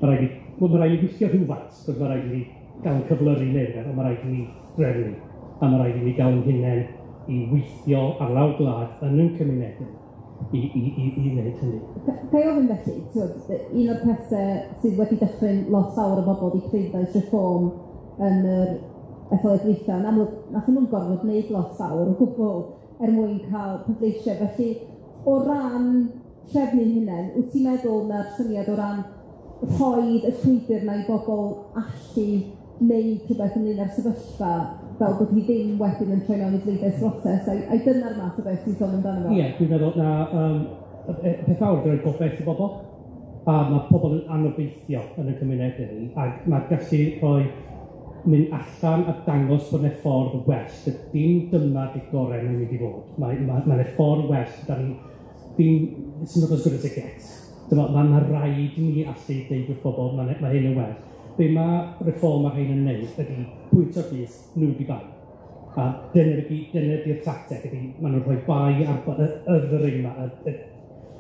Mae rhaid i, wel, mae rhaid i gwylltio rhywfaint, cos mae rhaid i ni gael yn cyflyru neu rhywbeth, ond mae rhaid i ni drefnu. A mae rhaid i ni gael ein hunain i weithio ar lawr gwlad yn ein cymunedau i wneud hynny. Ga i ofyn felly, t'wod, un o'r pethau sydd wedi dychryn lot fawr o bobl 'di pleidlais Reform yn yr etholiad dwytha. Yn amlwg, nathon nw'm gorfod wneud lot fawr o gwbl er mwyn cael pleidleisiau. Felly, o ran trefnu'n hunain, wyt ti'n meddwl na'r syniad o ran rhoid y llwybr 'na i bobl allu wneud rhywbeth ynglyn â'r sefyllfa fel bod hi ddim wedyn yn troi mewn i bleidlais brotest, ai dyna'r math o beth ti'n sôn amdano fo? Ie, dwi'n meddwl na y peth fawr ydy rhoi gobaith i bobl. A mae pobl yn anobeithio yn y cymunedau ni, ac mae gallu rhoi mynd allan a dangos bod 'na ffordd well. Dim dyma 'di'r gorau mae'n mynd i fod. Mae 'na ffordd well, da ni, dim, it's not as good as it gets. Dyma, ma' rhaid i ni allu deud wrth bobl, ma' hyn yn well. Be mae Reform a rhain yn wneud ydy pwyntio bys, nhw 'di bai. A dyna 'di'r tacteg, ydy maen nhw'n rhoi bai ar y ddyrun 'ma, y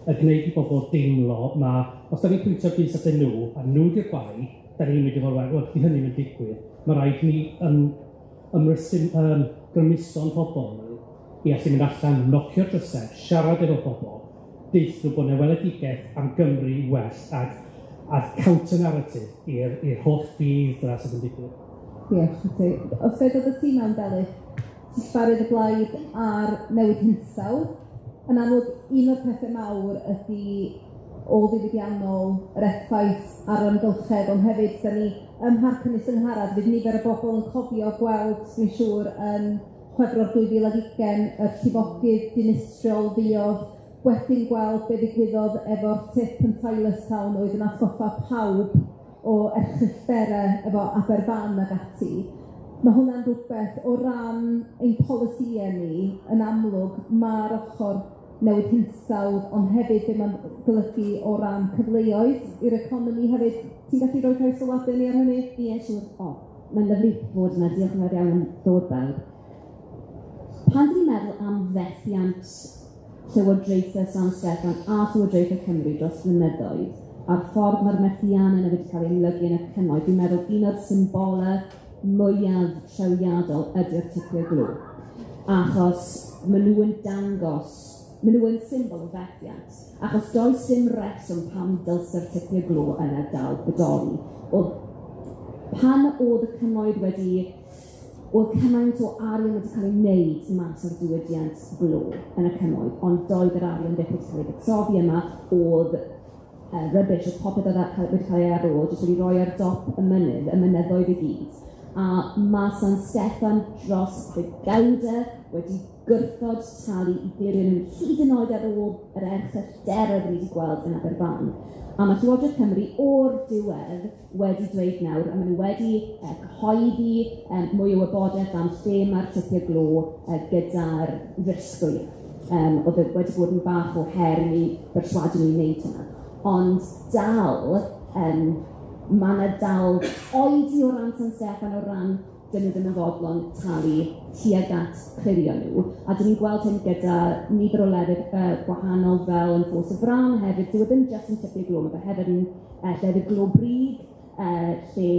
gwneud i bobl deimlo ma' os 'dan ni'n pwyntio bys atyn nhw, a nhw 'di'r bai, 'dan ni'n mynd i fod wel, 'di hynny ddim yn digwydd. Ma' raid ni grymuso'n pobl nhw i allu mynd allan, nocio drysau, siarad efo pobl, deutha nhw bod 'na weledigaeth am Gymru well a counter-narrative i'r holl ffydd yna sydd yn digwydd. Diolch i ti. Os ga i dod â ti mewn, Delyth, ti'n llefarydd y blaid ar newid hinsawdd. Yn amlwg, un o'r pethe mawr ydy ôl-ddiwydiannol, yr effaith ar yr amgylchedd, ond hefyd, 'dan ni ym Mharc Ynys Angharad, fydd nifer o bobl yn cofio gweld, dwi'n siŵr, yn Chwefror 2020, y llifogydd dinistriol fuodd, wedyn gweld be ddigwyddodd efo'r tip yn Tylorstown oedd yn atgoffa pawb o erchyllterau efo Aberfan ag ati. Ma' hwnna'n rhywbeth o ran ein polisïau ni, yn amlwg, ma'r ochr newid hinsawdd, ond hefyd be ma'n golygu o ran cyfleoedd i'r economi hefyd. Ti'n gallu rhoi rhai sylwadau ni ar hynny? Ie, siŵr. O, mae'n lyfli bod yma. Diolch yn fawr iawn am ddod bawb. Pan dwi'n meddwl am fethiant Llywodraethau San Steffan a Llywodraethau Cymru dros flynyddoedd, a'r ffordd mae'r methiannau yna wedi cael ei amlygu yn y cymoedd, dwi'n meddwl un o'r symbolau mwyaf trawiadol ydy'r tipiau glo. Achos maen nhw yn dangos, maen nhw yn symbol o fethiant. Achos does dim reswm pam dylse'r tipiau glo yna dal bodoli. Pan oedd y cymoedd wedi... Oedd cymaint o arian wedi cael ei wneud mas o'r diwydiant glo yn y cymoedd, ond doedd yr arian byth wedi cael ei buddsoddi yma, oedd rubbish, oedd popeth oedd wedi cael ei ar ôl, jyst wedi rhoi ar dop y mynydd, y mynyddoedd i gyd. A ma' San Steffan dros ddegawdau wedi gwrthod talu i glirio nhw hyd yn oed ar ôl yr erchyllterau ni wedi gweld yn Aberfan. A mae Llywodraeth Cymru o'r diwedd wedi dweud nawr, a maen nhw wedi cyhoeddi mwy o wybodaeth am lle mae'r tipiau glo gyda'r risg fwyaf. Oedd e wedi bod yn bach o her i ni berswadio nhw i wneud hynna. Ond dal, mae yna dal oedi o ran San Steffan o ran dyn nhw ddim yn fodlon talu tuag at clirio nhw. A dyn ni'n gweld hyn gyda nifer o lefydd gwahanol fel yn Ffos y Fran hefyd. Dyw e ddim jyst yn tipiau glo, mae fe hefyd yn llefydd glo brig, lle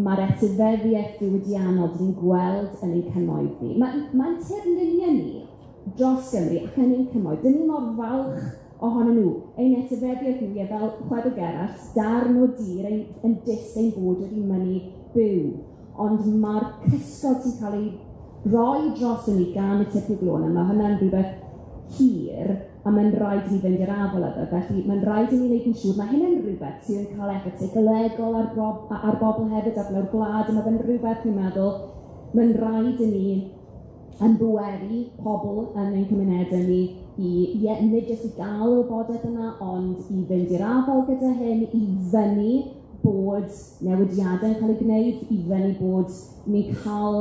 mae'r etifeddiaeth diwydiannol dyn ni'n gweld yn ein cymoedd ni. Mae'n tirluniau ni dros Gymru ac yn ein cymoedd. Dyn ni mor falch ohonyn nhw. Ein etifeddiaeth ni, fel chwedl Gerallt, darn o dir yn dyst ein bod wedi mynnu byw. Ond mae'r cysgod sy'n cael ei roi dros ni gan y tipiau glo yna, mae hwnna'n rhywbeth hir, a mae'n rhaid i ni fynd i'r afael â fe. Felly mae'n rhaid i ni wneud yn siŵr, mae hyn yn rhywbeth sydd yn cael effaith seicolegol ar bobl hefyd, ar lawr gwlad, a mae fe'n rhywbeth dwi'n meddwl, mae'n rhaid i ni ymbweru pobl yn ein cymunedau ni i, ie, nid jyst i gael y wybodaeth yna, ond i fynd i'r afael gyda hyn, i fyny bod newidiadau'n cael eu gwneud, i fyny bod ni'n cael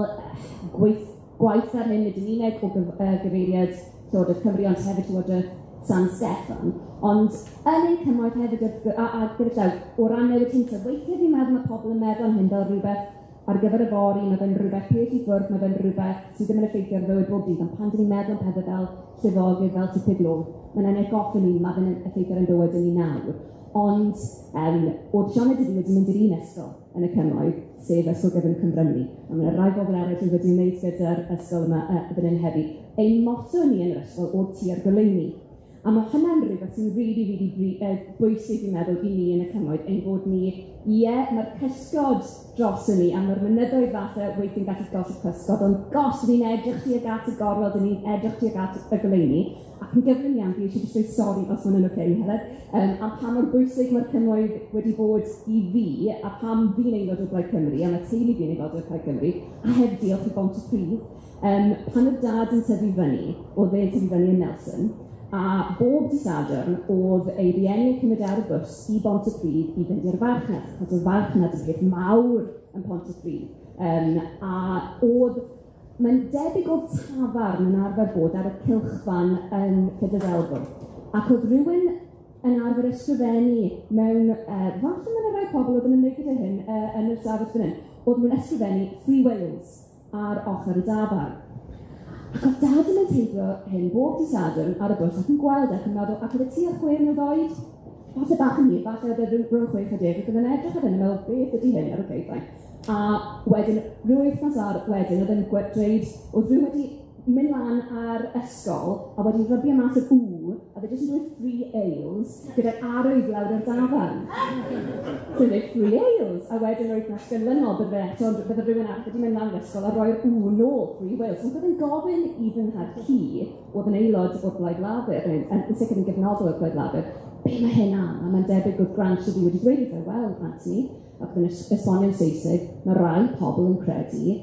gwaith ar hyn nid yn unig o gyfeiriad Llywodraeth Cymru, ond hefyd Llywodraeth San Steffan. Ond yn ein cymoedd hefyd, a gyda llaw, o ran newid hinsawdd, weithiau fi'n meddwl mae pobl yn meddwl am hyn fel rhywbeth ar gyfer yfory, mae fe'n rhywbeth pell i ffwrdd, mae fe'n rhywbeth sydd ddim yn effeithio ar fywyd bob dydd, ond pan dyn ni'n meddwl am pethau fel llifogydd, fel tipiau glo, mae'n ein atgoffa ni, mae fe'n effeithio ar ein bywyd ni nawr. Ond oedd Sioned a fi wedi mynd i'r un ysgol yn y cymoedd, sef Ysgol Gyfun Cwmbrynni. A mae yna rai bobl eraill yn wedi wneud gyda'r ysgol yma fan hyn heddi. Ein motto ni yn yr ysgol oedd tua'r goleuni. A mae hynna'n rhywbeth sy'n rili, rili bwysig fi'n meddwl i ni yn y cymoedd, ein bod ni, ie, mae'r cysgod dros ni, a mae'r mynyddoedd falle weithiau'n gallu gosod cysgod, ond gosh, ni'n edrych tuag at y gorwel, dyn ni'n edrych tuag at y goleuni. Ac yn gyflym iawn, fi eisiau jyst dweud sori os ma' hwnna'n ocê, Heledd, a pa mor bwysig mae'r cymoedd wedi bod i fi, a pam fi'n aelod o Blaid Cymru, a mae teulu fi'n aelod o Plaid Cymru, a hefyd diolch i Bontypridd. Pan oedd dad yn tyfu fyny, oedd e'n tyfu fyny yn Nelson, a bob dydd Sadwrn oedd ei rieni yn cymryd ar y bws i Bontypridd i fynd i'r farchnad, achos oedd farchnad yn peth mawr yn Pontypridd. A oedd, mae'n debyg oedd tafarn yn arfer bod ar y cylchfan yn Lledrelfwyn, ac oedd rhywun yn arfer ysgrifennu mewn, falle mae 'na rai pobl oedd yn ymwneud gyda hyn yn yr stafell fan hyn, oedd nhw'n ysgrifennu Free Wales ar ochr y dafarn. Ac oedd dad yn mynd heibio hyn bob dydd Sadwrn ar y bws ac yn gweld e ac yn meddwl, ac oedd e tua 6 mlwydd oed, falle bach yn hŷn, falle oedd e rhwng 6 a 10, ac oedd e'n edrych ar hyn yn meddwl, beth ydy hyn? Okay, fine. A wedyn, rhyw wythnos ar wedyn, oedd e'n dweud, oedd rhywun wedi mynd lan ar ysgol a wedi rybio mas yr W, a fe jyst yn dweud Free Ales gyda'r arwydd lawr yr dafarn. So dweud Free Ales, a wedyn yr wythnos ganlynol bydde fe eto, bydde rhywun arall wedi mynd lan i'r ysgol a roi'r W nôl, Free Wales. So oedd e'n gofyn i fy nhad-cu, oedd yn aelod o'r Blaid Lafur, yn sicr yn gefnogol o'r Blaid Lafur, be mae hyn am? A mae'n debyg oedd Grant Shirley wedi dweud wrtho, wel, Anthony, ac oedd yn esbonio'n Saesneg, mae rai pobl yn credu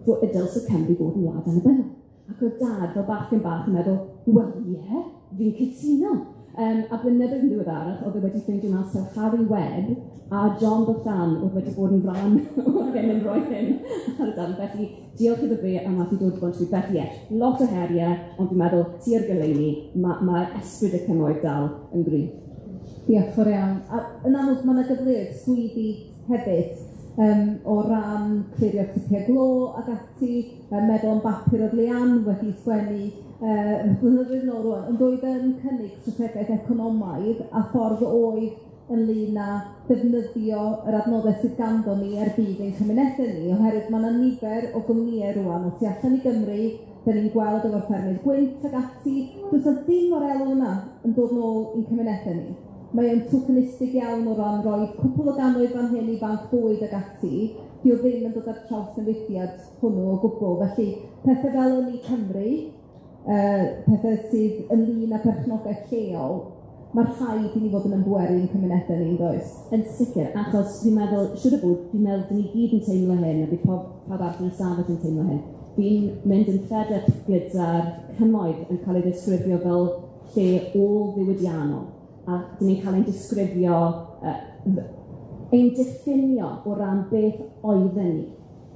fod y dylse Cymru fod yn wlad annibynnol. Ac oedd dad fel bachgen bach yn meddwl, wel ie, fi'n cytuno. A blynyddoedd yn ddiweddarach, oedd e wedi ffeindio mas taw Harry Webb a John Bychan oedd wedi bod yn rhan o'r hyn yn rhoi hyn ar y darn. Felly, diolch iddo fe am allu dod i Bontypridd. Felly ie, lot o heriau, ond fi'n meddwl, tua'r goleuni, ma' ysbryd y cymoedd dal yn gryf. Diolch yn fawr iawn. A yn amlwg, ma' 'na gyfleoedd swyddi hefyd, o ran clirio tipiau glo ac ati, meddwl am bapur oedd Leanne wedi sgwennu blynyddoedd nôl rŵan, yn dweud yn cynnig strategaeth economaidd a ffordd oedd ynglyn â defnyddio yr adnoddau sydd ganddo ni er budd ein cymunedau ni, oherwydd ma' 'na nifer o gwmnïau rŵan o tu allan i Gymru, 'dan ni'n gweld efo'r ffermydd gwynt ac ati, does 'na dim o'r elw yna yn dod nôl i'n cymunedau ni. Mae o'n tokenistig iawn o ran rhoi cwpwl o gannoedd fan hyn i banc bwyd ac ati, 'di o ddim yn dod â'r trawsnewidiad hwnnw o gwbl. Felly, pethe fel Ynni Cymru, pethe sydd ynglyn â perchnogaeth lleol, ma' rhaid i ni fod yn ymbweru ein cymunedau ni, yndoes? Yn sicr, achos fi'n meddwl, siŵr o fod, fi'n meddwl 'dyn ni gyd yn teimlo hyn, a bydd pawb arall yn y stafell yn teimlo hyn. Fi'n mynd yn fed up gyda'r cymoedd yn cael ei ddisgrifio fel lle ôl-ddiwydiannol, a 'dyn ni'n cael ein disgrifio, ein diffinio o ran beth oedden ni.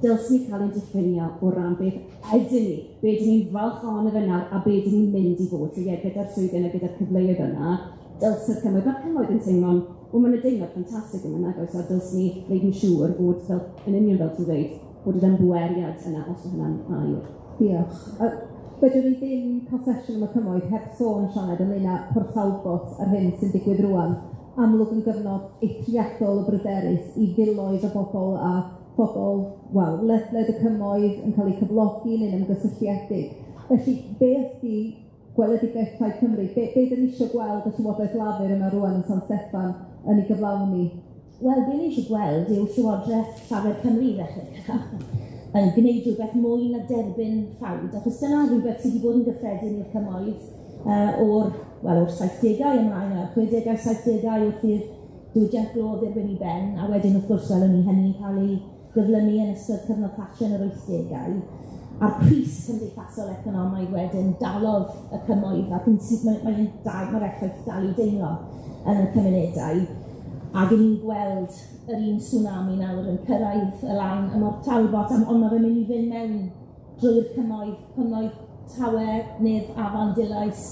Dylswn ni cael ein diffinio o ran beth ydyn ni, be dyn ni'n falch ohono fe nawr a be dyn ni'n mynd i fod. So ie, gyda'r swyddi yna, gyda'r cyfleoedd yna, dylse'r cymoedd, mae'r cymoedd yn teimlo'n, wel, maen nhw'n deimlad ffantastig yma, nag oes, a dylswn ni wneud yn siŵr fod, fel, yn union fel ti'n dweud, bod yr ymbweriad yna, os yw hwnna'n air. Diolch. A fedrwn ni ddim cael sesiwn am y cymoedd heb sôn, Sioned, ynglyn â Port Talbot a'r hyn sy'n digwydd rŵan. Amlwg yn gyfnod eithriadol o bryderus i filoedd o bobl a phobl, wel, ledled y cymoedd yn cael eu cyflogi neu'n ymgysylltiedig. Felly, beth ydy gweledigaeth Plaid Cymru? Be dyn ni eisiau gweld y Llywodraeth Lafur yma rŵan yn San Steffan yn ei gyflawni? Wel, be ni eisiau gweld yw Llywodraeth Llafur Cymru i ddechrau yn gwneud rhywbeth mwy na derbyn ffawd, achos dyna rhywbeth sydd wedi bod yn gyffredin i'r cymoedd o'r 70au ymlaen, o'r 60au, 70au wrth i'r diwydiant glo dderbyn i ben, a wedyn wrth gwrs welwn ni hynny'n cael ei gyflymu yn ystod cyfnod Thatcher yn yr 80au. A'r pris cymdeithasol economaidd wedyn dalodd y cymoedd, ac mae'r effaith dal i'w deimlo yn y cymunedau. Ac 'yn ni'n gweld yr un tsunami nawr yn cyrraedd y lan ym Mhort Talbot, ond ma' fe'n mynd i fynd mewn drwy'r cymoedd, Tawe, Nedd, Afan, Dulais,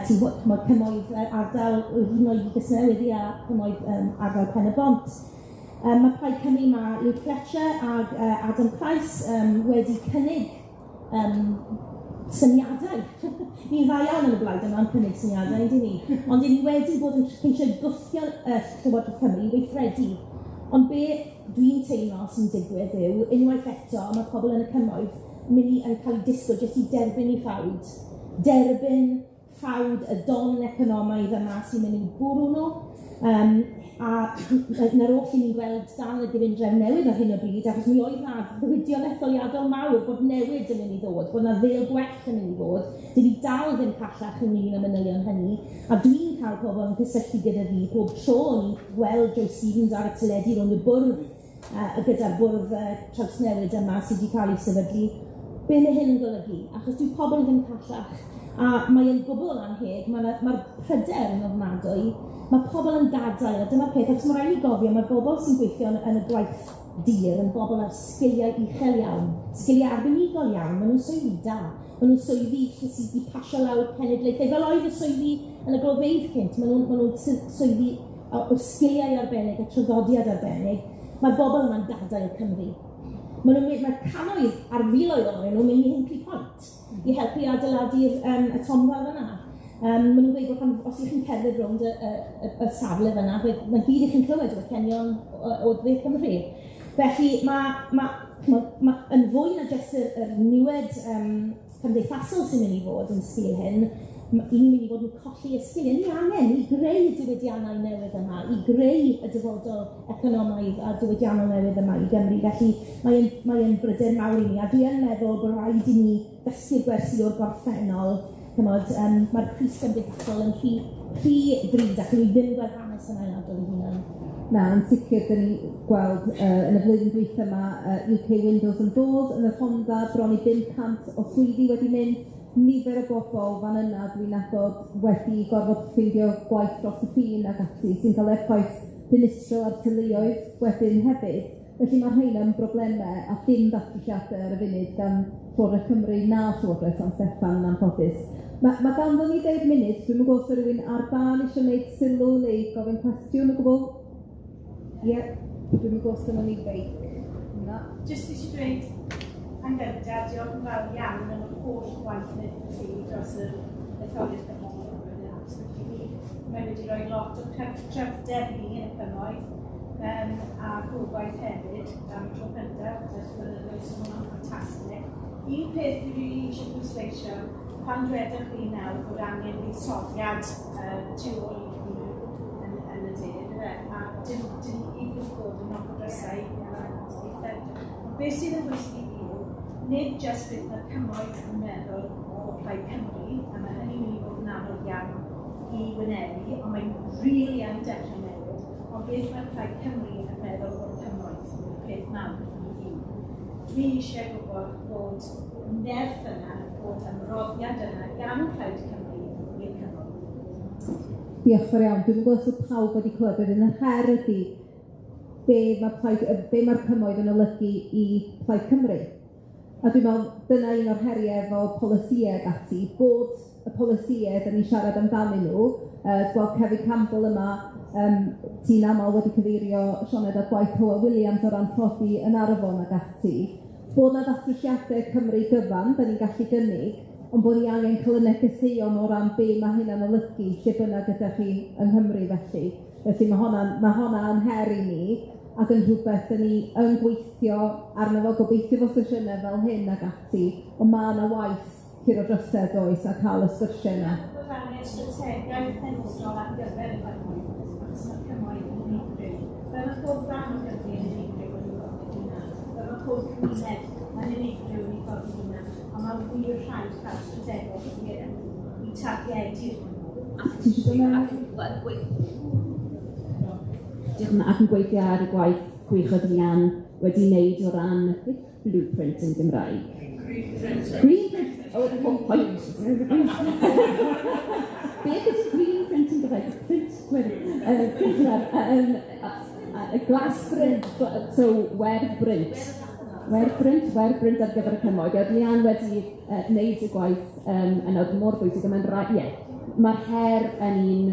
tu hwnt, ch'mod, cymoedd ardal hyd yn oed i Gasnewydd a cymoedd ardal Pen y Bont. Mae Plaid Cymru, ma' Luke Fletcher ag Adam Price wedi cynnig syniadau. Ni'n dda iawn yn y blaid yma am cynnig syniadau, yndyn ni? Ond 'yn ni wedi bod yn ceisio gwthio Llywodraeth Cymru i weithredu. Ond be dwi'n teimlo sy'n digwydd yw, unwaith eto, mae pobl yn y cymoedd mynd i, yn cael eu disgwyl jyst i derbyn eu ffawd. Derbyn ffawd y don economaidd yma sy'n mynd i bwrw nhw. A 'na'r oll 'yn ni'n gweld dan y gyfundrefn newydd ar hyn o bryd, achos mi oedd 'na ddiwydion etholiadol mawr bod newid yn mynd i ddod, bod 'na ddêl gwell yn mynd i ddod. Dyn ni dal ddim pellach ynglyn â manylion hynny, a dwi'n cael pobl yn cysylltu gyda fi pob tro o'n i'n gweld Jo Stevens ar y teledu rownd y bwrdd, gyda'r bwrdd trawsnewid yma sydd wedi cael ei sefydlu. Be mae hyn yn golygu? Achos dyw pobl ddim pellach, a mae e'n gwbl anheg, mae'r pryder yn ofnadwy, mae pobl yn gadael, a dyma'r peth, achos mae rhaid i gofio, mae'r bobl sy'n gweithio yn y gwaith dir yn bobl ar sgiliau uchel iawn, sgiliau arbenigol iawn, maen nhw'n swyddi da. Maen nhw'n swyddi sydd wedi pasio lawr cenedlaethau, fel oedd y swyddi yn y glofeydd cynt. Maen nhw'n ma nhw swyddi o sgiliau arbennig a traddodiad arbennig. Mae'r bobl yma'n gadael Cymru. Maen nhw'n mynd, mae cannoedd ar filoedd ohonyn nhw'n mynd i Hinkley Point i helpu adeiladu'r y tomfa fyna. Maen nhw'n gweud bod pan, os ych chi'n cerdded rownd y safle fyna, mae gyd ych chi'n clywed yw'r cenion o dde Cymru. Felly mae yn fwy na jyst yr niwed cymdeithasol sy'n mynd i fod yn sgil hyn, ni'n mynd i fod yn colli y sgiliau. Ni angen i greu y diwydiannau newydd yma, i greu y dyfodol economaidd a diwydiannol newydd yma i Gymru. Felly mae'n bryder mawr i ni, a dwi yn meddwl bod rhaid i ni ddysgu'r gwersi o'r gorffennol. Chymod, mae'r pris gymdeithasol yn rhy ddrud ac ni ddim gweld hanes yn ailadrodd ei hunan. Na, yn sicr, dyn ni'n gweld yn y flwyddyn dwytha yma UK Windows and Doors yn y Rhondda, bron i 500 o swyddi wedi mynd. Nifer o bobl fan yna dwi'n nabod wedi gorfod ffeindio gwaith dros y ffin ac ati, sy'n cael effaith dinistriol ar teuluoedd wedyn hefyd. Felly mae rheina yn broblemau a dim datrysiadau ar y funud gan Llywodraeth Cymru na Llywodraeth San Steffan yn anffodus. Mae ganddo ni 10 munud, dwi'm yn gwybod os rhywun ar dân eisiau gwneud sylw neu gofyn cwestiwn o gwbl. Ie, dwi'm yn gwybod os dyna ni feic. Na. Jyst eisiau dweud yn gyntaf, diolch yn fawr iawn am yr holl waith wnaethoch chi dros yr etholiad cyffredinol. Mae wedi rhoi lot o cryfder i ni yn y cymoedd a gobaith hefyd am y tro cyntaf ers blynyddoedd, so mae hwnna'n ffantastig. Un peth dwi rili eisiau pwysleisio, pan dwedwch chi nawr bod angen buddsoddiad tu ôl i hynny yn y de, yndyfe? A dim i gyd bod yn knock o drysau, ond beth sydd yn bwysig i fi yw, nid jyst beth mae'r cymoedd yn meddwl o Plaid Cymru, a mae hynny'n mynd i fod yn anodd iawn i wynebu, ond mae'n rili yn dechrau newid, ond beth mae Plaid Cymru yn meddwl o'r cymoedd yw'r peth mawr i fi. Dwi eisiau gwybod bod nerth yna, bod ymroddiad yna gan Plaid Cymru i'r cymoedd. Diolch yn fawr iawn. Dwi'm yn gwybod os oedd pawb wedi clywed, wedyn yr her ydy be mae'r cymoedd yn olygu i Plaid Cymru. A dwi'n meddwl dyna un o'r heriau efo polisïau ac ati, bod y polisïau da ni'n siarad amdanyn nhw, gweld Kevin Campbell yma, ti'n aml wedi cyfeirio Sioned at gwaith Hywel Williams o ran tlodi yn Arfon ac ati, bod 'na ddatrysiadau Cymru gyfan da ni'n gallu gynnig, ond bod ni angen cael y negeseuon o ran be mae hynna'n olygu lle bynnag ydych chi yng Nghymru felly. Felly mae honna yn her i ni, ac yn rhywbeth da ni yn gweithio arno fo, gobeithio fo sesiynau fel hyn ac ati, ond mae yna waith curo drysau does a cael y sgyrsiau yna. Bod angen strategaeth penodol ar gyfer y cymoedd, achos mae'r cymoedd yn unigryw. Fel mae pob rhan o Gymru yn unigryw yn ei ffordd ei hunan, fel mae pob cymuned yn unigryw yn ei ffordd ei hunan, ond mae wir rhaid cael strategaeth i targedu'r cymoedd. Ti eisiau dod mewn? Diolch yn ac yn gweithio ar y gwaith gwych oedd Leanne wedi wneud o ran blueprint yn Gymraeg. Greenprint. Greenprint. Oh, the whole point. Beth ydy greenprint yn Gymraeg? Print gwyrdd. Print gwyrdd. Glasbrint. So, werdd brint. Werdd brint ar gyfer y cymoedd. Oedd Leanne wedi wneud y gwaith yn oedd mor bwysig. Mae'n rhaid, ie, mae'r her yn un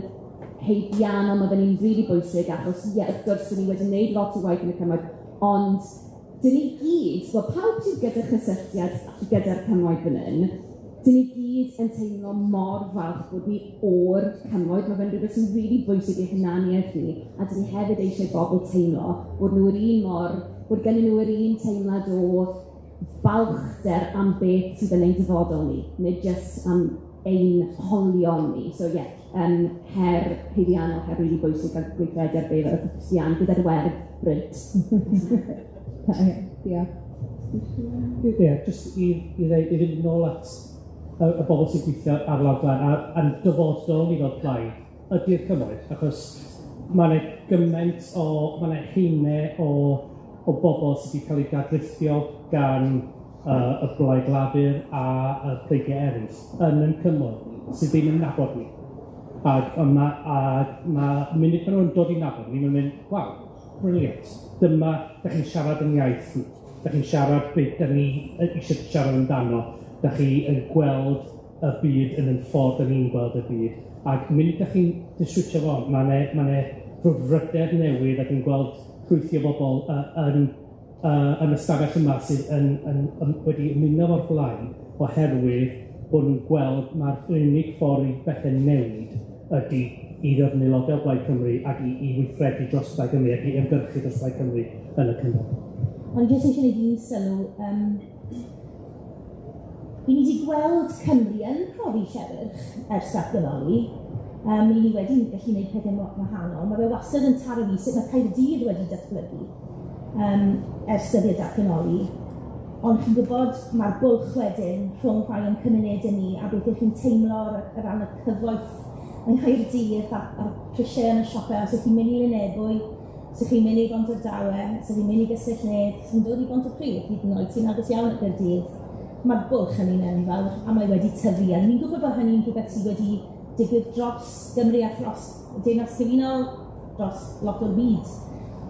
heidiannol, mae fe'n un rili bwysig, achos ie, wrth gwrs, ni wedi wneud lot o waith yn y cymoedd, ond dyn ni gyd, wel, pawb sydd gyda chysylltiad gyda'r cymoedd fan hyn, dyn ni gyd yn teimlo mor falch bod ni o'r cymoedd. Mae fe'n rhywbeth sy'n rili bwysig i hunaniaeth ni, a dyn ni hefyd eisiau bobl teimlo bod nhw yr un mor, bod gennyn nhw yr un teimlad o balchder am beth sydd yn ein dyfodol ni, nid jyst am ein holion ni. So ie, her haeddiannol, her rili bwysig a gweithredu ar beth oedd Leanne gyda'r werdd brint. Diolch. Ie, jyst i ddeud, i fynd nôl at y bobl sy'n gweithio ar lawr gwlad a'n dyfodol ni fel plaid ydy'r cymoedd, achos mae 'na gymaint o, mae 'na haenau o bobl sydd wedi cael eu dadrithio gan y Blaid Lafur a y pleidiau eraill yn ein cymoedd sydd ddim yn nabod ni. Ac ma' munud maen nhw'n dod i nabod ni, maen nhw'n mynd, waw, brilliant. Dyma, da chi'n siarad yn iaith ni. Da chi'n siarad beth da ni eisiau siarad amdano. Da chi yn gweld y byd yn y ffordd da ni'n gweld y byd. Ac munud da chi'n diswitio fo, mae 'na frwdfrydedd newydd ac yn gweld llwythi o bobl yn y stafell yma sydd wedi ymuno efo'r blaid oherwydd bod nhw'n gweld mae'r unig ffordd i bethau newid ydy i ddod yn aelodau o Blaid Cymru ac i weithredu dros Blaid Cymru ac i ymgyrchu dros Blaid Cymru yn y Cymoedd. Ond jyst eisiau gwneud un sylw. I ni wedi gweld Cymru yn profi llewyrch ers datganoli. I ni wedi gallu gwneud pethau wahanol. Mae fe wastad yn taro fi sut mae Caerdydd wedi datblygu ers dyddiau datganoli. Ond chi'n gwybod, mae'r bwlch wedyn rhwng rhai o'n cymunedau ni a beth ych chi'n teimlo o ran y cyfoeth yng Nghaerdydd a'r prisiau yn y siopau. Os ych chi'n mynd i Lynebwy, os ych chi'n mynd i Bontardawe, os ych chi'n mynd i Gastell-nedd, os ych chi'n dod i Bontypridd, hyd yn oed, sy'n agos iawn at Gaerdydd, mae'r bwlch yn un enfawr a mae wedi tyfu. A ni'n gwybod bod hynny'n rhywbeth sydd wedi digwydd dros Gymru a thros y Deyrnas Gyfunol, dros lot o'r byd.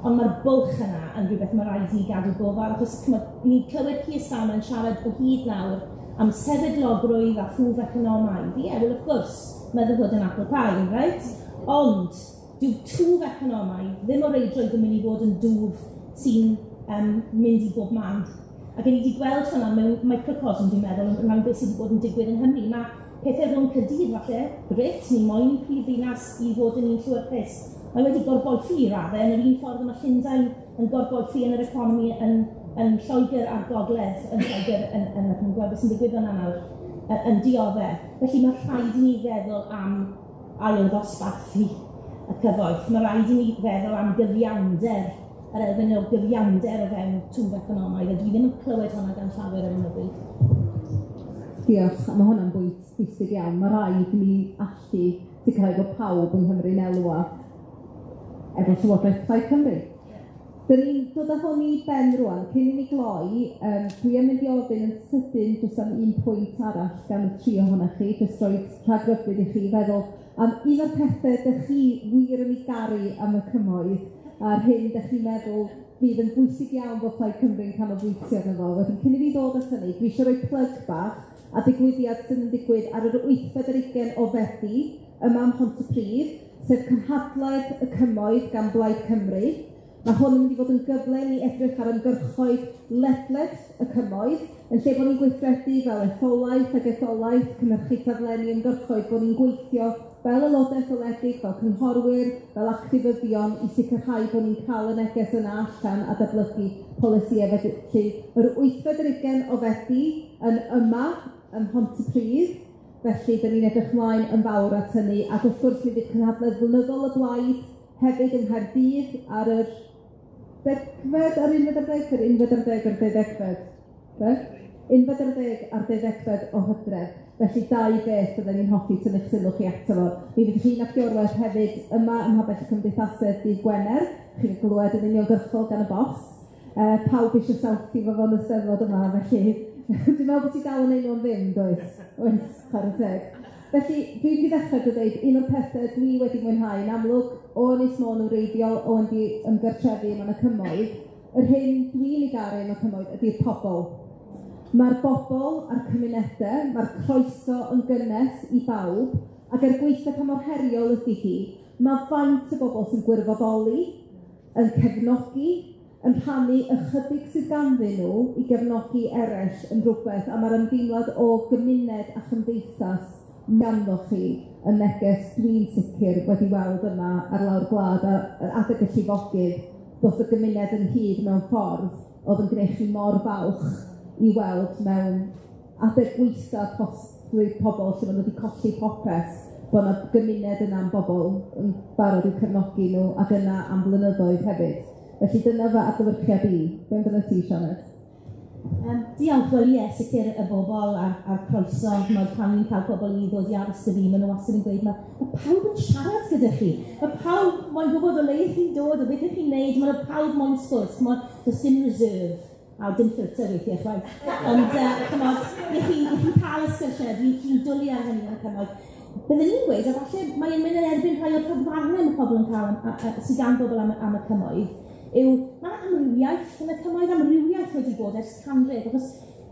Ond mae'r bwlch yna yn rhywbeth mae rhaid i ni gadw gofal, achos ni'n clywed Keir Starmer yn siarad o hyd nawr am sefydlogrwydd a thwf economaidd. Ie, well, of course, motherhood and apple pie, right? Ond dyw twf economaidd ddim o reidrwydd yn mynd i fod yn dwf sy'n mynd i bob man. Ac ni wedi gweld hwnna mewn microcosm, dwi'n meddwl, mewn beth sydd wedi bod yn digwydd yng Nghymru. Mae pethau rhwng Caerdydd, falle, gret, ni moyn prif ddinas i fod yn un llwyrchus. Mae wedi gorboethi i raddau yn yr un ffordd y mae Llundain yn gorboethi yn yr economi yn Lloegr a'r Gogledd, yn Lloegr, yn gweld beth sy'n digwydd yna nawr, yn dioddef. Felly mae rhaid i ni feddwl am ail ddosbarthu y cyfoeth. Mae rhaid i ni feddwl am gyfiawnder, yr elfen o gyfiawnder o fewn twf economaidd, a dwi ddim yn clywed hwnna gan llawer ar hyn o bryd. Diolch, a mae hwnna'n bwynt bwysig iawn. Mae rhaid i ni allu sicrhau bod pawb yng Nghymru'n elwa efo Llywodraeth Plaid Cymru. Dyn ni'n dod â hwn i ben rŵan. Cyn i ni gloi, dwi yn mynd i ofyn yn sydyn jyst am un pwynt arall gan y tri ohonoch chi, jyst rhoi rhagrybudd i chi feddwl am un o'r pethau dych chi wir yn ei garu am y Cymoedd, a'r hyn dych chi'n meddwl fydd yn bwysig iawn bod Plaid Cymru'n canolbwyntio arno fo. Wedyn, cyn i fi ddod at hynny, dwi eisiau rhoi plug bach a digwyddiad sydd yn digwydd ar yr 28 o Fedi yma ym Mhontypridd, sef Cynhadledd y Cymoedd gan Blaid Cymru. Mae hwn yn mynd i fod yn gyfle i ni edrych ar ymgyrchoedd ledled y Cymoedd, yn lle bod ni'n gweithredu fel etholaeth ag etholaeth, cynhyrchu taflenni ymgyrchoedd, bod ni'n gweithio fel aelodau etholedig, fel cynghorwyr, fel actifyddion, i sicrhau bod ni'n cael y neges yna allan a datblygu polisïau. Felly, yr 28 o Fedi yn yma ym Mhontypridd, felly dyn ni'n edrych ymlaen yn fawr at hynny, ac wrth gwrs mi fydd cynhadledd flynyddol y Blaid hefyd yng Nghaerdydd ar yr 10fed a'r 11, yr 11 a'r 12fed, 11 a'r 12fed o Hydref. Felly dau beth bydden ni'n hoffi tynnu'ch sylw chi ato fo. Mi fydd Rhun ap Iorwerth hefyd yma ym Mhabell y Cymdeithasedd dydd Gwener. Chi'n glywed yn uniongyrchol gan y bos. Pawb eisiau selfie fo fo'n y Steddfod yma, felly dwi'n meddwl bod ti dal yn neud nhw'n ddim, does? Oes, chwarae teg. Felly, dwi'n mynd i ddechrau drwy dweud un o'r pethau dwi wedi mwynhau yn amlwg o Ynys Môn yn wreiddiol, o wedi ymgartrefu yma yn y Cymoedd, yr hyn dwi'n ei garu yn y Cymoedd ydy'r pobl. Mae'r bobl a'r cymunedau, mae'r croeso yn gynnes i bawb, ac er gweithio pa mor heriol ydy hi, mae faint o bobl sy'n gwirfoddoli, yn cefnogi, yn rhannu ychydig sydd ganddyn nhw i gefnogi eraill yn rhywbeth, a mae'r ymdeimlad o gymuned a chymdeithas ganddo chi yn neges dwi'n sicr wedi weld yma ar lawr gwlad a adeg y llifogydd, ddoth y gymuned ynghyd mewn ffordd oedd yn gwneud chi mor falch i weld mewn adeg gwaetha pobl lle maen nhw wedi colli popeth, bod yna gymuned yna am bobl yn barod i'w cefnogi nhw ac yna am flynyddoedd hefyd. Felly dyna fy adlewyrchiad i. Be amdanat ti, Sioned? Diolch, wel ie, sicr y bobl a'r croeso, ch'mod, pan ni'n cael pobl i ddod i aros 'da fi, maen nhw wastad yn gweud, mae pawb yn siarad gyda chi, mae pawb moyn gwybod o le ych chi'n dod, o beth ych chi'n neud, mae pawb moyn sgwrs, ch'mod, does dim reserve, a dim filter weithiau chwaith. Ond, ch'mod, i chi'n cael y sgyrsiau, dwi'n dwlu ar hynny yn y Cymoedd. Byddwn i'n gweud, a falle mae'n mynd yn erbyn rhai o'r rhagfarnau mae pobl yn cael, sydd gan bobl am y Cymoedd, yw mae yna amrywiaeth yn y Cymoedd, amrywiaeth wedi bod ers canrif, achos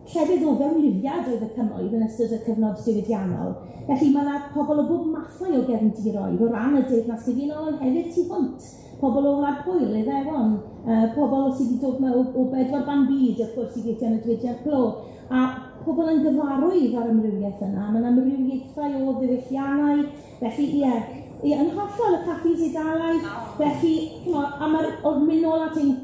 Llefydd o fewnlifiad oedd y cymoedd yn ystod y cyfnod diwydiannol. Felly mae yna pobl o bob mathau o gefndiroedd o ran y Deyrnas Gyfunol, ond hefyd tu hwnt. Pobl o Wlad Pwyl, Iddewon, pobl sydd wedi dod o bedwar ban byd, wrth gwrs, i gweithio yn y diwydiant glo. A pobl yn gyfarwydd â'r amrywiaeth yna. Mae yna amrywiaethau o ddiwylliannau. Felly, ie, yn hollol y caffis Eidalaidd. Felly, a mae'r mynd nôl at ein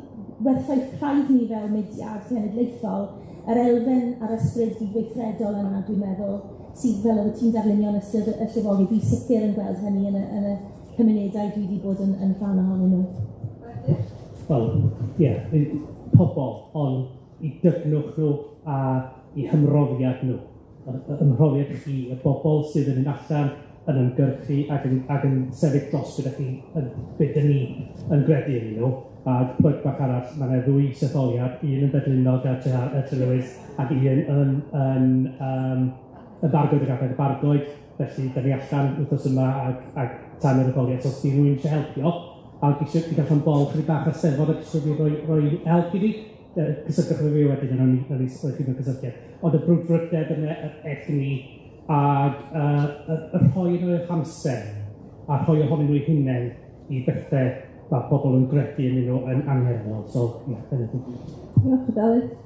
werthoedd craidd ni fel mudiad cenedlaethol, yr elfen a'r ysbryd gydweithredol yna, dwi'n meddwl, sydd fel oedd ti'n darlunio yn ystod y llifogydd, dwi'n sicr yn gweld hynny yn y cymunedau dwi wedi bod yn rhan ohonyn nhw. Wel, ie, pobl, ond i dygnwch nhw a i hymroddiad nhw. Ymroddiad chi, y bobl sydd yn mynd allan yn ymgyrchu ac yn sefyll dros gyda chi, be dyn ni yn gredu yn nhw. A plug bach arall, mae yna ddwy setholiad, un yn Bedlinog a Trelewis, ac un yn y Bargoed ac y Bargoed. Felly, da ni allan wythnos yma ac tan yr etholiad. So, os di rhywun eisiau helpio, ac eisiau i gael bol chydig bach ar Steddfod ac eisiau fi roi help i fi, cysylltwch efo fi wedyn, a nawn ni roi chi mewn cysylltiad. Ond y brwdfrydedd yna, yr egni, ac y rhoi nhw eu hamser, a rhoi ohonyn nhw eu hunain i bethau mae pobl yn gredu yn nhw yn angerddol. So, ie, dyna di. Diolch, Delyth.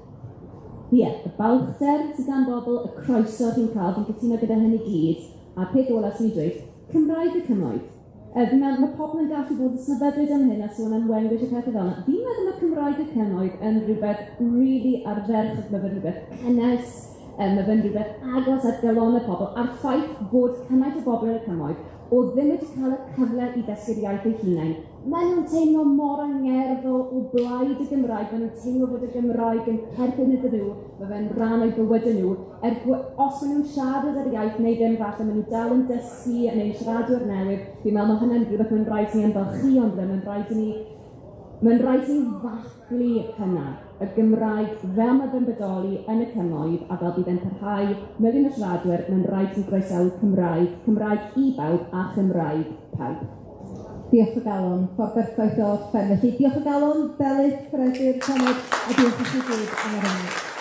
Ie, y balchder sydd gan bobl, y croeso chi'n cael, fi'n cytuno gyda hynny gyd, a'r peth ola sy'n ei dweud, Cymraeg y Cymoedd. Mae pobl yn gallu bod yn sefydlyd am hyn a sôn am Wenglish a pethau fel yna. Fi'n meddwl mae Cymraeg y Cymoedd yn rhywbeth really ardderchog, mae fe'n rhywbeth cynnes, mae fe'n rhywbeth agos at galonnau pobl, a'r ffaith bod cymaint o bobl yn y Cymoedd o ddim wedi cael y cyfle i ddysgu'r iaith eu hunain. Maen nhw'n teimlo mor angerddol o blaid y Gymraeg, maen nhw'n teimlo bod y Gymraeg yn perthyn iddyn nhw, mae fe'n rhan o'i bywydau nhw. Os maen nhw'n siarad yr iaith neu ddim, falle maen nhw dal yn dysgu neu'n siaradwyr newydd. Fi'n meddwl mae hynny'n rhywbeth mae'n rhaid i ni ymfalchïo ynddo, mae'n rhaid i ni ddathlu hynna, y Gymraeg fel mae fe'n bodoli yn y Cymoedd a fel bydd e'n parhau, miliwn o siaradwyr, mae'n rhaid i ni groesawu Cymraeg, Cymraeg i bawb a Chymraeg pawb. Diolch o galon, ffordd berffaith o orffen. Felly, diolch o galon, Delyth, Peredur, Sioned, a diolch i chi gyd am yr ymuno.